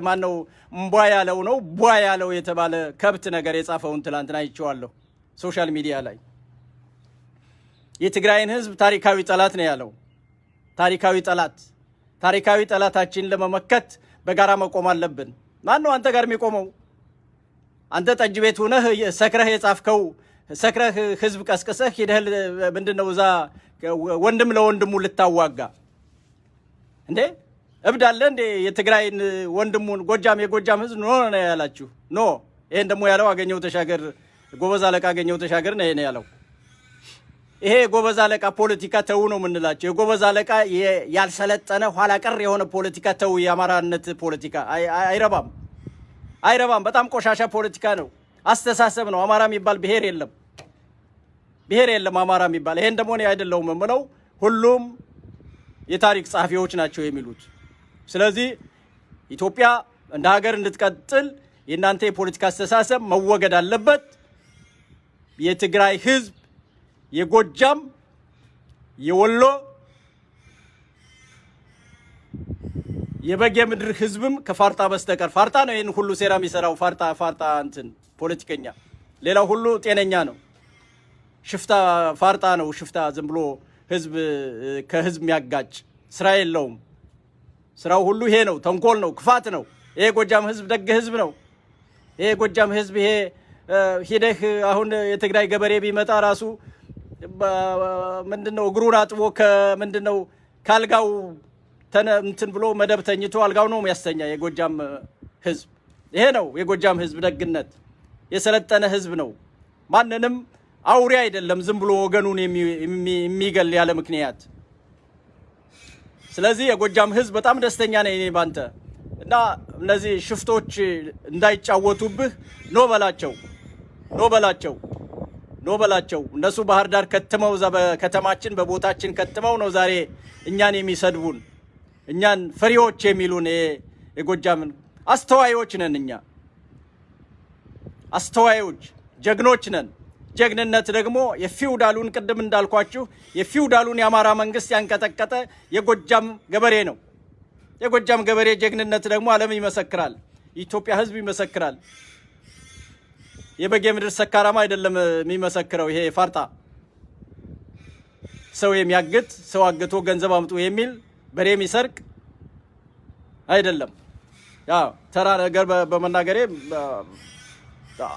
ማነው እምቧ ያለው ነው ቧ ያለው የተባለ ከብት ነገር የጻፈውን ትላንትና አይቼዋለሁ social media ላይ። የትግራይን ህዝብ ታሪካዊ ጠላት ነው ያለው። ታሪካዊ ጠላት፣ ታሪካዊ ጠላታችን ለመመከት በጋራ መቆም አለብን። ማን ነው አንተ ጋር የሚቆመው? አንተ ጠጅ ቤት ሁነህ ሰክረህ የጻፍከው፣ ሰክረህ ህዝብ ቀስቅሰህ ሂደህ ምንድን ነው እዛ ወንድም ለወንድሙ ልታዋጋ እንዴ? እብድ አለ እንዴ? የትግራይን ወንድሙን ጎጃም፣ የጎጃም ህዝብ no ነው ያላችሁ። No፣ ይሄን ደግሞ ያለው አገኘሁ ተሻገር፣ ጎበዝ አለቃ አገኘሁ ተሻገር ነው ይሄን ያለው። ይሄ የጎበዝ አለቃ ፖለቲካ ተው ነው የምንላቸው። የጎበዝ አለቃ ያልሰለጠነ ኋላ ቀር የሆነ ፖለቲካ ተው። የአማራነት ፖለቲካ አይረባም፣ አይረባም። በጣም ቆሻሻ ፖለቲካ ነው፣ አስተሳሰብ ነው። አማራ የሚባል ብሔር የለም፣ ብሔር የለም አማራ የሚባል። ይሄን ደግሞ እኔ አይደለሁም የምለው፣ ሁሉም የታሪክ ጸሐፊዎች ናቸው የሚሉት። ስለዚህ ኢትዮጵያ እንደ ሀገር እንድትቀጥል የእናንተ የፖለቲካ አስተሳሰብ መወገድ አለበት። የትግራይ ህዝብ፣ የጎጃም፣ የወሎ፣ የበጌ ምድር ህዝብም ከፋርጣ በስተቀር፣ ፋርጣ ነው ይህን ሁሉ ሴራ የሚሰራው፣ ፋርጣ ፋርጣ እንትን ፖለቲከኛ፣ ሌላው ሁሉ ጤነኛ ነው። ሽፍታ ፋርጣ ነው። ሽፍታ ዝም ብሎ ህዝብ ከህዝብ የሚያጋጭ ስራ የለውም። ስራው ሁሉ ይሄ ነው፣ ተንኮል ነው፣ ክፋት ነው። ይሄ ጎጃም ህዝብ ደግ ህዝብ ነው። ይሄ ጎጃም ህዝብ ይሄ ሂደህ አሁን የትግራይ ገበሬ ቢመጣ ራሱ ምንድን ነው እግሩን አጥቦ ከምንድን ነው ካልጋው እንትን ብሎ መደብ ተኝቶ አልጋው ነው የሚያስተኛ የጎጃም ህዝብ። ይሄ ነው የጎጃም ህዝብ ደግነት። የሰለጠነ ህዝብ ነው። ማንንም አውሬ አይደለም፣ ዝም ብሎ ወገኑን የሚገል ያለ ምክንያት። ስለዚህ የጎጃም ህዝብ በጣም ደስተኛ ነኝ እኔ ባንተ። እና እነዚህ ሽፍቶች እንዳይጫወቱብህ no በላቸው፣ no በላቸው፣ no በላቸው። እነሱ ባህር ዳር ከትመው፣ እዛ በከተማችን በቦታችን ከትመው ነው ዛሬ እኛን የሚሰድቡን፣ እኛን ፈሪዎች የሚሉን። የጎጃምን አስተዋዮች ነን እኛ፣ አስተዋዮች ጀግኖች ነን። ጀግንነት ደግሞ የፊውዳሉን፣ ቅድም እንዳልኳችሁ፣ የፊውዳሉን የአማራ መንግስት ያንቀጠቀጠ የጎጃም ገበሬ ነው። የጎጃም ገበሬ ጀግንነት ደግሞ ዓለም ይመሰክራል፣ የኢትዮጵያ ሕዝብ ይመሰክራል። የበጌ ምድር ሰካራም አይደለም የሚመሰክረው። ይሄ ፋርጣ ሰው የሚያግት፣ ሰው አግቶ ገንዘብ አምጡ የሚል፣ በሬ የሚሰርቅ አይደለም። ያው ተራ ነገር በመናገሬ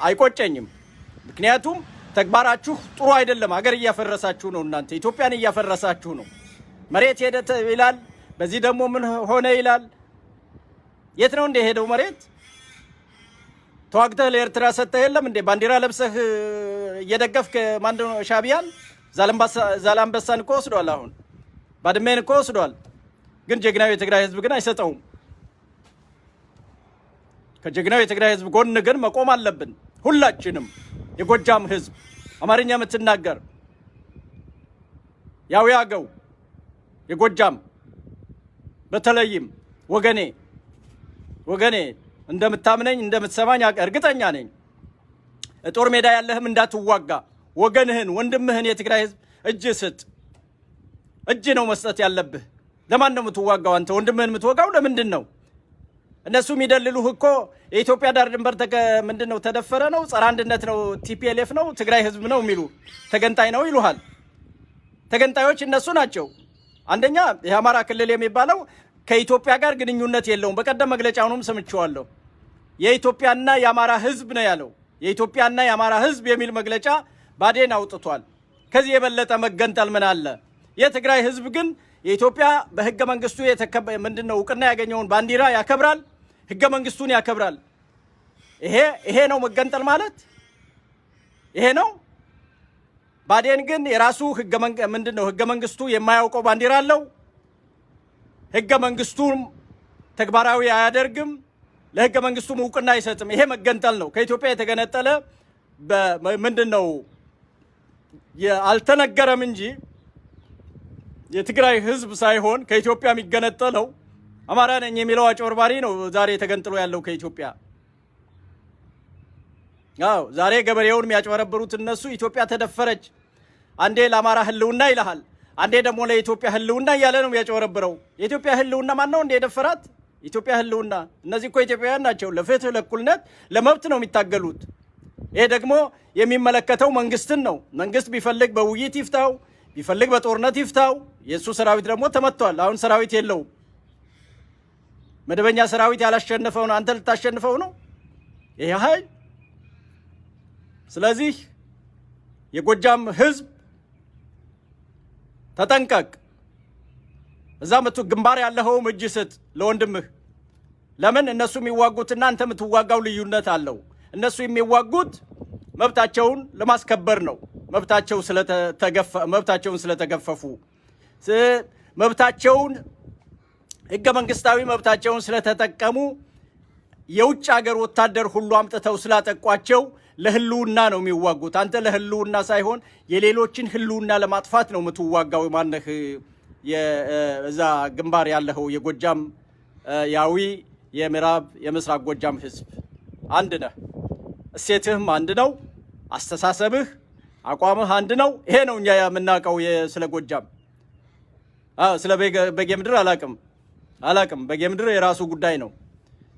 አይቆጨኝም። ምክንያቱም ተግባራችሁ ጥሩ አይደለም። ሀገር እያፈረሳችሁ ነው። እናንተ ኢትዮጵያን እያፈረሳችሁ ነው። መሬት ሄደ ይላል፣ በዚህ ደግሞ ምን ሆነ ይላል። የት ነው እንደ ሄደው መሬት? ተዋግተህ ለኤርትራ ሰጥተህ የለም እንዴ? ባንዲራ ለብሰህ እየደገፍክ ማንድነው ሻዕቢያን? ዛላምበሳን እኮ ወስዷል። አሁን ባድሜን እኮ ወስዷል። ግን ጀግናው የትግራይ ህዝብ ግን አይሰጠውም። ከጀግናው የትግራይ ህዝብ ጎን ግን መቆም አለብን ሁላችንም። የጎጃም ህዝብ፣ አማርኛ የምትናገር፣ ያው ያገው፣ የጎጃም በተለይም ወገኔ፣ ወገኔ፣ እንደምታምነኝ እንደምትሰማኝ እርግጠኛ ነኝ። ጦር ሜዳ ያለህም እንዳትዋጋ፣ ወገንህን፣ ወንድምህን የትግራይ ህዝብ እጅ ስጥ። እጅ ነው መስጠት ያለብህ። ለማን ነው የምትዋጋው? አንተ ወንድምህን የምትወጋው ለምንድን ነው? እነሱ የሚደልሉህ እኮ የኢትዮጵያ ዳር ድንበር ምንድን ነው፣ ተደፈረ ነው፣ ጸረ አንድነት ነው፣ TPLF ነው፣ ትግራይ ህዝብ ነው የሚሉ፣ ተገንጣይ ነው ይሉሃል። ተገንጣዮች እነሱ ናቸው። አንደኛ የአማራ ክልል የሚባለው ከኢትዮጵያ ጋር ግንኙነት የለውም። በቀደም መግለጫውንም ሰምቼዋለሁ። የኢትዮጵያና የአማራ ህዝብ ነው ያለው። የኢትዮጵያና የአማራ ህዝብ የሚል መግለጫ ብአዴን አውጥቷል። ከዚህ የበለጠ መገንጠል ምን አለ? የትግራይ ህዝብ ግን የኢትዮጵያ በህገ መንግስቱ ምንድን ነው እውቅና ያገኘውን ባንዲራ ያከብራል፣ ህገ መንግስቱን ያከብራል። ይሄ ነው መገንጠል ማለት፣ ይሄ ነው። ብአዴን ግን የራሱ ህገ ምንድን ነው ህገ መንግስቱ የማያውቀው ባንዲራ አለው። ህገ መንግስቱም ተግባራዊ አያደርግም። ለህገ መንግስቱም እውቅና አይሰጥም። ይሄ መገንጠል ነው። ከኢትዮጵያ የተገነጠለ ምንድን ነው አልተነገረም እንጂ የትግራይ ህዝብ ሳይሆን ከኢትዮጵያ የሚገነጠለው አማራ ነኝ የሚለው አጭበርባሪ ነው ዛሬ ተገንጥሎ ያለው ከኢትዮጵያ። አዎ፣ ዛሬ ገበሬውን የሚያጭበረብሩት እነሱ። ኢትዮጵያ ተደፈረች፣ አንዴ ለአማራ ህልውና ይልሃል፣ አንዴ ደግሞ ለኢትዮጵያ ህልውና እያለ ነው የሚያጭበረብረው። የኢትዮጵያ ህልውና ማን ነው እንደ የደፈራት? ኢትዮጵያ ህልውና፣ እነዚህ እኮ ኢትዮጵያውያን ናቸው። ለፍትህ፣ ለእኩልነት፣ ለመብት ነው የሚታገሉት። ይሄ ደግሞ የሚመለከተው መንግስትን ነው። መንግስት ቢፈልግ በውይይት ይፍታው፣ ቢፈልግ በጦርነት ይፍታው። የእሱ ሰራዊት ደግሞ ተመቷል። አሁን ሰራዊት የለውም። መደበኛ ሰራዊት ያላሸነፈውን አንተ ልታሸንፈው ነው ይሄ ኃይል? ስለዚህ የጎጃም ህዝብ ተጠንቀቅ። እዛ መቱ ግንባር ያለኸውም እጅ ስጥ ለወንድምህ። ለምን፣ እነሱ የሚዋጉትና አንተ የምትዋጋው ልዩነት አለው። እነሱ የሚዋጉት መብታቸውን ለማስከበር ነው። መብታቸውን ስለተገፈፉ፣ መብታቸውን፣ ህገ መንግስታዊ መብታቸውን ስለተጠቀሙ፣ የውጭ ሀገር ወታደር ሁሉ አምጥተው ስላጠቋቸው ለህልውና ነው የሚዋጉት። አንተ ለህልውና ሳይሆን የሌሎችን ህልውና ለማጥፋት ነው የምትዋጋው። ማነህ እዛ ግንባር ያለኸው? የጎጃም፣ የአዊ፣ የምዕራብ፣ የምስራቅ ጎጃም ህዝብ አንድ ነህ። እሴትህም አንድ ነው። አስተሳሰብህ፣ አቋምህ አንድ ነው። ይሄ ነው እኛ የምናውቀው ስለ ጎጃም። ስለ በጌ ምድር አላቅም፣ አላቅም። በጌ ምድር የራሱ ጉዳይ ነው።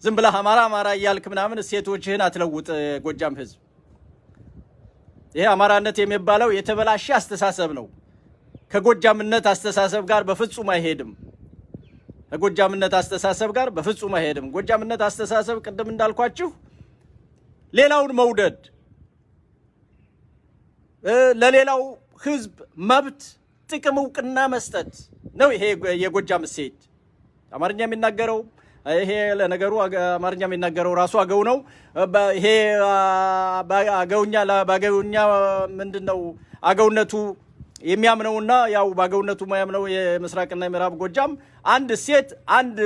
ዝም ብለህ አማራ አማራ እያልክ ምናምን እሴቶችህን አትለውጥ። ጎጃም ህዝብ፣ ይሄ አማራነት የሚባለው የተበላሸ አስተሳሰብ ነው። ከጎጃምነት አስተሳሰብ ጋር በፍጹም አይሄድም። ከጎጃምነት አስተሳሰብ ጋር በፍጹም አይሄድም። ጎጃምነት አስተሳሰብ ቅድም እንዳልኳችሁ ሌላውን መውደድ፣ ለሌላው ህዝብ መብት፣ ጥቅም እውቅና መስጠት ነው። ይሄ የጎጃም እሴት፣ አማርኛ የሚናገረው፣ ይሄ ለነገሩ አማርኛ የሚናገረው ራሱ አገው ነው። ይሄ አገውኛ በአገውኛ ምንድን ነው አገውነቱ የሚያምነውና ያው በአገውነቱ የማያምነው የምስራቅና የምዕራብ ጎጃም አንድ እሴት፣ አንድ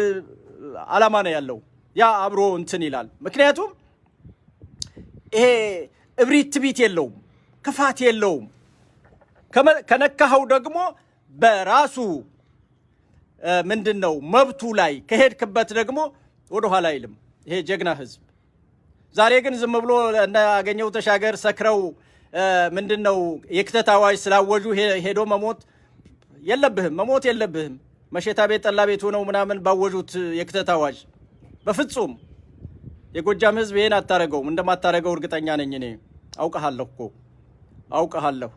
ዓላማ ነው ያለው። ያ አብሮ እንትን ይላል። ምክንያቱም ይሄ እብሪት ትቢት የለውም፣ ክፋት የለውም። ከነካኸው ደግሞ በራሱ ምንድን ነው መብቱ ላይ ከሄድክበት ደግሞ ወደኋላ አይልም። ይሄ ጀግና ህዝብ። ዛሬ ግን ዝም ብሎ እነ አገኘሁ ተሻገር ሰክረው ምንድን ነው የክተት አዋጅ ስላወጁ ሄዶ መሞት የለብህም፣ መሞት የለብህም። መሸታ ቤት ጠላ ቤት ሆነው ምናምን ባወጁት የክተት አዋጅ በፍጹም የጎጃም ህዝብ ይሄን አታረገውም። እንደማታረገው እርግጠኛ ነኝ እኔ። አውቅሃለሁ እኮ፣ አውቅሃለሁ።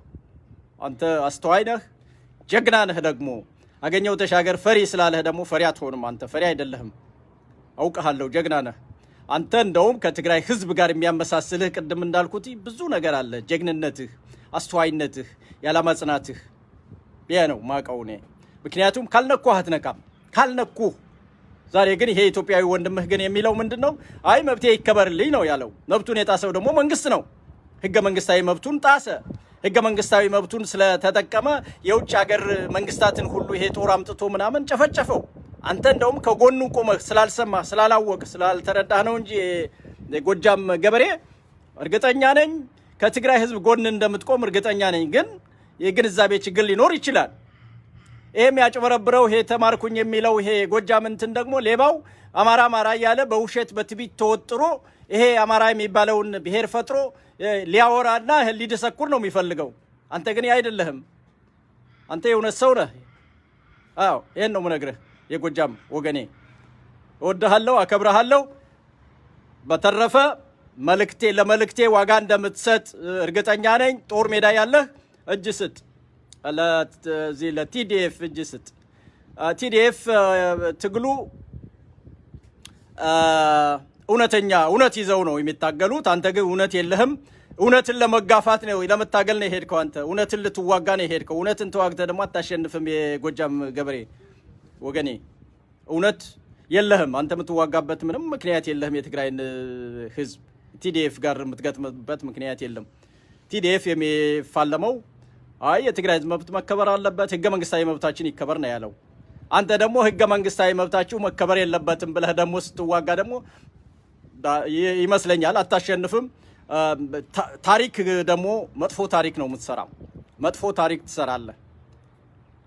አንተ አስተዋይ ነህ፣ ጀግና ነህ። ደግሞ አገኘሁ ተሻገር ፈሪ ስላለህ ደግሞ ፈሪ አትሆንም። አንተ ፈሪ አይደለህም። አውቅሃለሁ፣ ጀግና ነህ። አንተ እንደውም ከትግራይ ህዝብ ጋር የሚያመሳስልህ ቅድም እንዳልኩት ብዙ ነገር አለ። ጀግንነትህ፣ አስተዋይነትህ፣ የዓላማ ጽናትህ ይሄ ነው ማቀው እኔ። ምክንያቱም ካልነኩህ አትነካም፣ ካልነኩህ። ዛሬ ግን ይሄ ኢትዮጵያዊ ወንድምህ ግን የሚለው ምንድን ነው? አይ መብቴ ይከበርልኝ ነው ያለው። መብቱን የጣሰው ደግሞ መንግስት ነው። ህገ መንግስታዊ መብቱን ጣሰ። ህገ መንግስታዊ መብቱን ስለተጠቀመ የውጭ ሀገር መንግስታትን ሁሉ ይሄ ጦር አምጥቶ ምናምን ጨፈጨፈው። አንተ እንደውም ከጎኑ ቆመህ ስላልሰማህ፣ ስላላወቅህ፣ ስላልተረዳህ ነው እንጂ የጎጃም ገበሬ እርግጠኛ ነኝ ከትግራይ ህዝብ ጎን እንደምትቆም እርግጠኛ ነኝ። ግን የግንዛቤ ችግር ሊኖር ይችላል። ይሄም ያጭበረብረው ይሄ ተማርኩኝ የሚለው ይሄ የጎጃም እንትን ደግሞ ሌባው አማራ አማራ እያለ በውሸት በትቢት ተወጥሮ ይሄ አማራ የሚባለውን ብሔር ፈጥሮ ሊያወራና ሊደሰኩር ነው የሚፈልገው። አንተ ግን አይደለህም። አንተ የእውነት ሰው ነህ። አዎ፣ ይሄን ነው የምነግርህ። የጎጃም ወገኔ እወድሃለሁ፣ አከብረሃለሁ። በተረፈ መልእክቴ ለመልእክቴ ዋጋ እንደምትሰጥ እርግጠኛ ነኝ። ጦር ሜዳ ያለህ እጅ ስጥ፣ ለዚህ ለ TDF እጅ ስጥ። TDF ትግሉ እውነተኛ እውነት ይዘው ነው የሚታገሉት። አንተ ግን እውነት የለህም። እውነትን ለመጋፋት ነው፣ ለመታገል ነው የሄድከው። አንተ እውነትን ልትዋጋ ነው የሄድከው። እውነትን ተዋግተህ ደግሞ አታሸንፍም። የጎጃም ገበሬ ወገኔ እውነት የለህም። አንተ የምትዋጋበት ምንም ምክንያት የለህም። የትግራይን ህዝብ TDF ጋር የምትገጥምበት ምክንያት የለም። TDF የሚፋለመው አይ የትግራይ ህዝብ መብት መከበር አለበት፣ ህገ መንግስታዊ መብታችን ይከበር ነው ያለው። አንተ ደግሞ ህገ መንግስታዊ መብታችሁ መከበር የለበትም ብለህ ደግሞ ስትዋጋ ደግሞ ይመስለኛል አታሸንፍም። ታሪክ ደግሞ መጥፎ ታሪክ ነው የምትሰራው። መጥፎ ታሪክ ትሰራለህ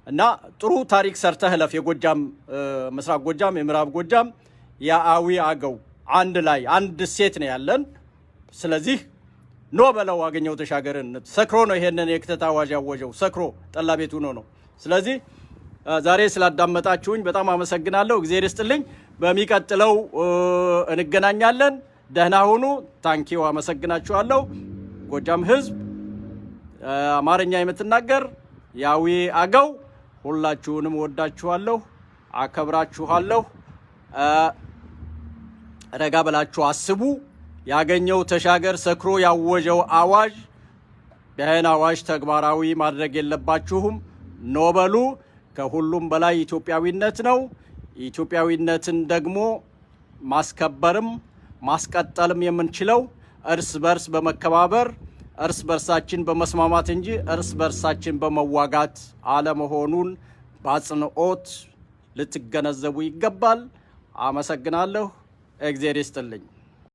እና ጥሩ ታሪክ ሰርተህ እለፍ። የጎጃም፣ ምስራቅ ጎጃም፣ የምዕራብ ጎጃም፣ የአዊ አገው አንድ ላይ አንድ ሴት ነው ያለን። ስለዚህ no በለው አገኘሁ ተሻገርን። ሰክሮ ነው ይሄንን የክተት አዋጅ ያወጀው፣ ሰክሮ ጠላ ቤቱ ነው ነው። ስለዚህ ዛሬ ስላዳመጣችሁኝ በጣም አመሰግናለሁ። እግዜር ይስጥልኝ። በሚቀጥለው እንገናኛለን። ደህና ሁኑ። Thank you፣ አመሰግናችኋለሁ። ጎጃም ህዝብ፣ አማርኛ የምትናገር የአዊ አገው ሁላችሁንም ወዳችኋለሁ፣ አከብራችኋለሁ። ረጋ ብላችሁ አስቡ። ያገኘው ተሻገር ሰክሮ ያወጀው አዋጅ፣ ይህን አዋጅ ተግባራዊ ማድረግ የለባችሁም። No በሉ። ከሁሉም በላይ ኢትዮጵያዊነት ነው። ኢትዮጵያዊነትን ደግሞ ማስከበርም ማስቀጠልም የምንችለው እርስ በርስ በመከባበር፣ እርስ በርሳችን በመስማማት እንጂ እርስ በርሳችን በመዋጋት አለመሆኑን በአጽንኦት ልትገነዘቡ ይገባል። አመሰግናለሁ። እግዜር ይስጥልኝ።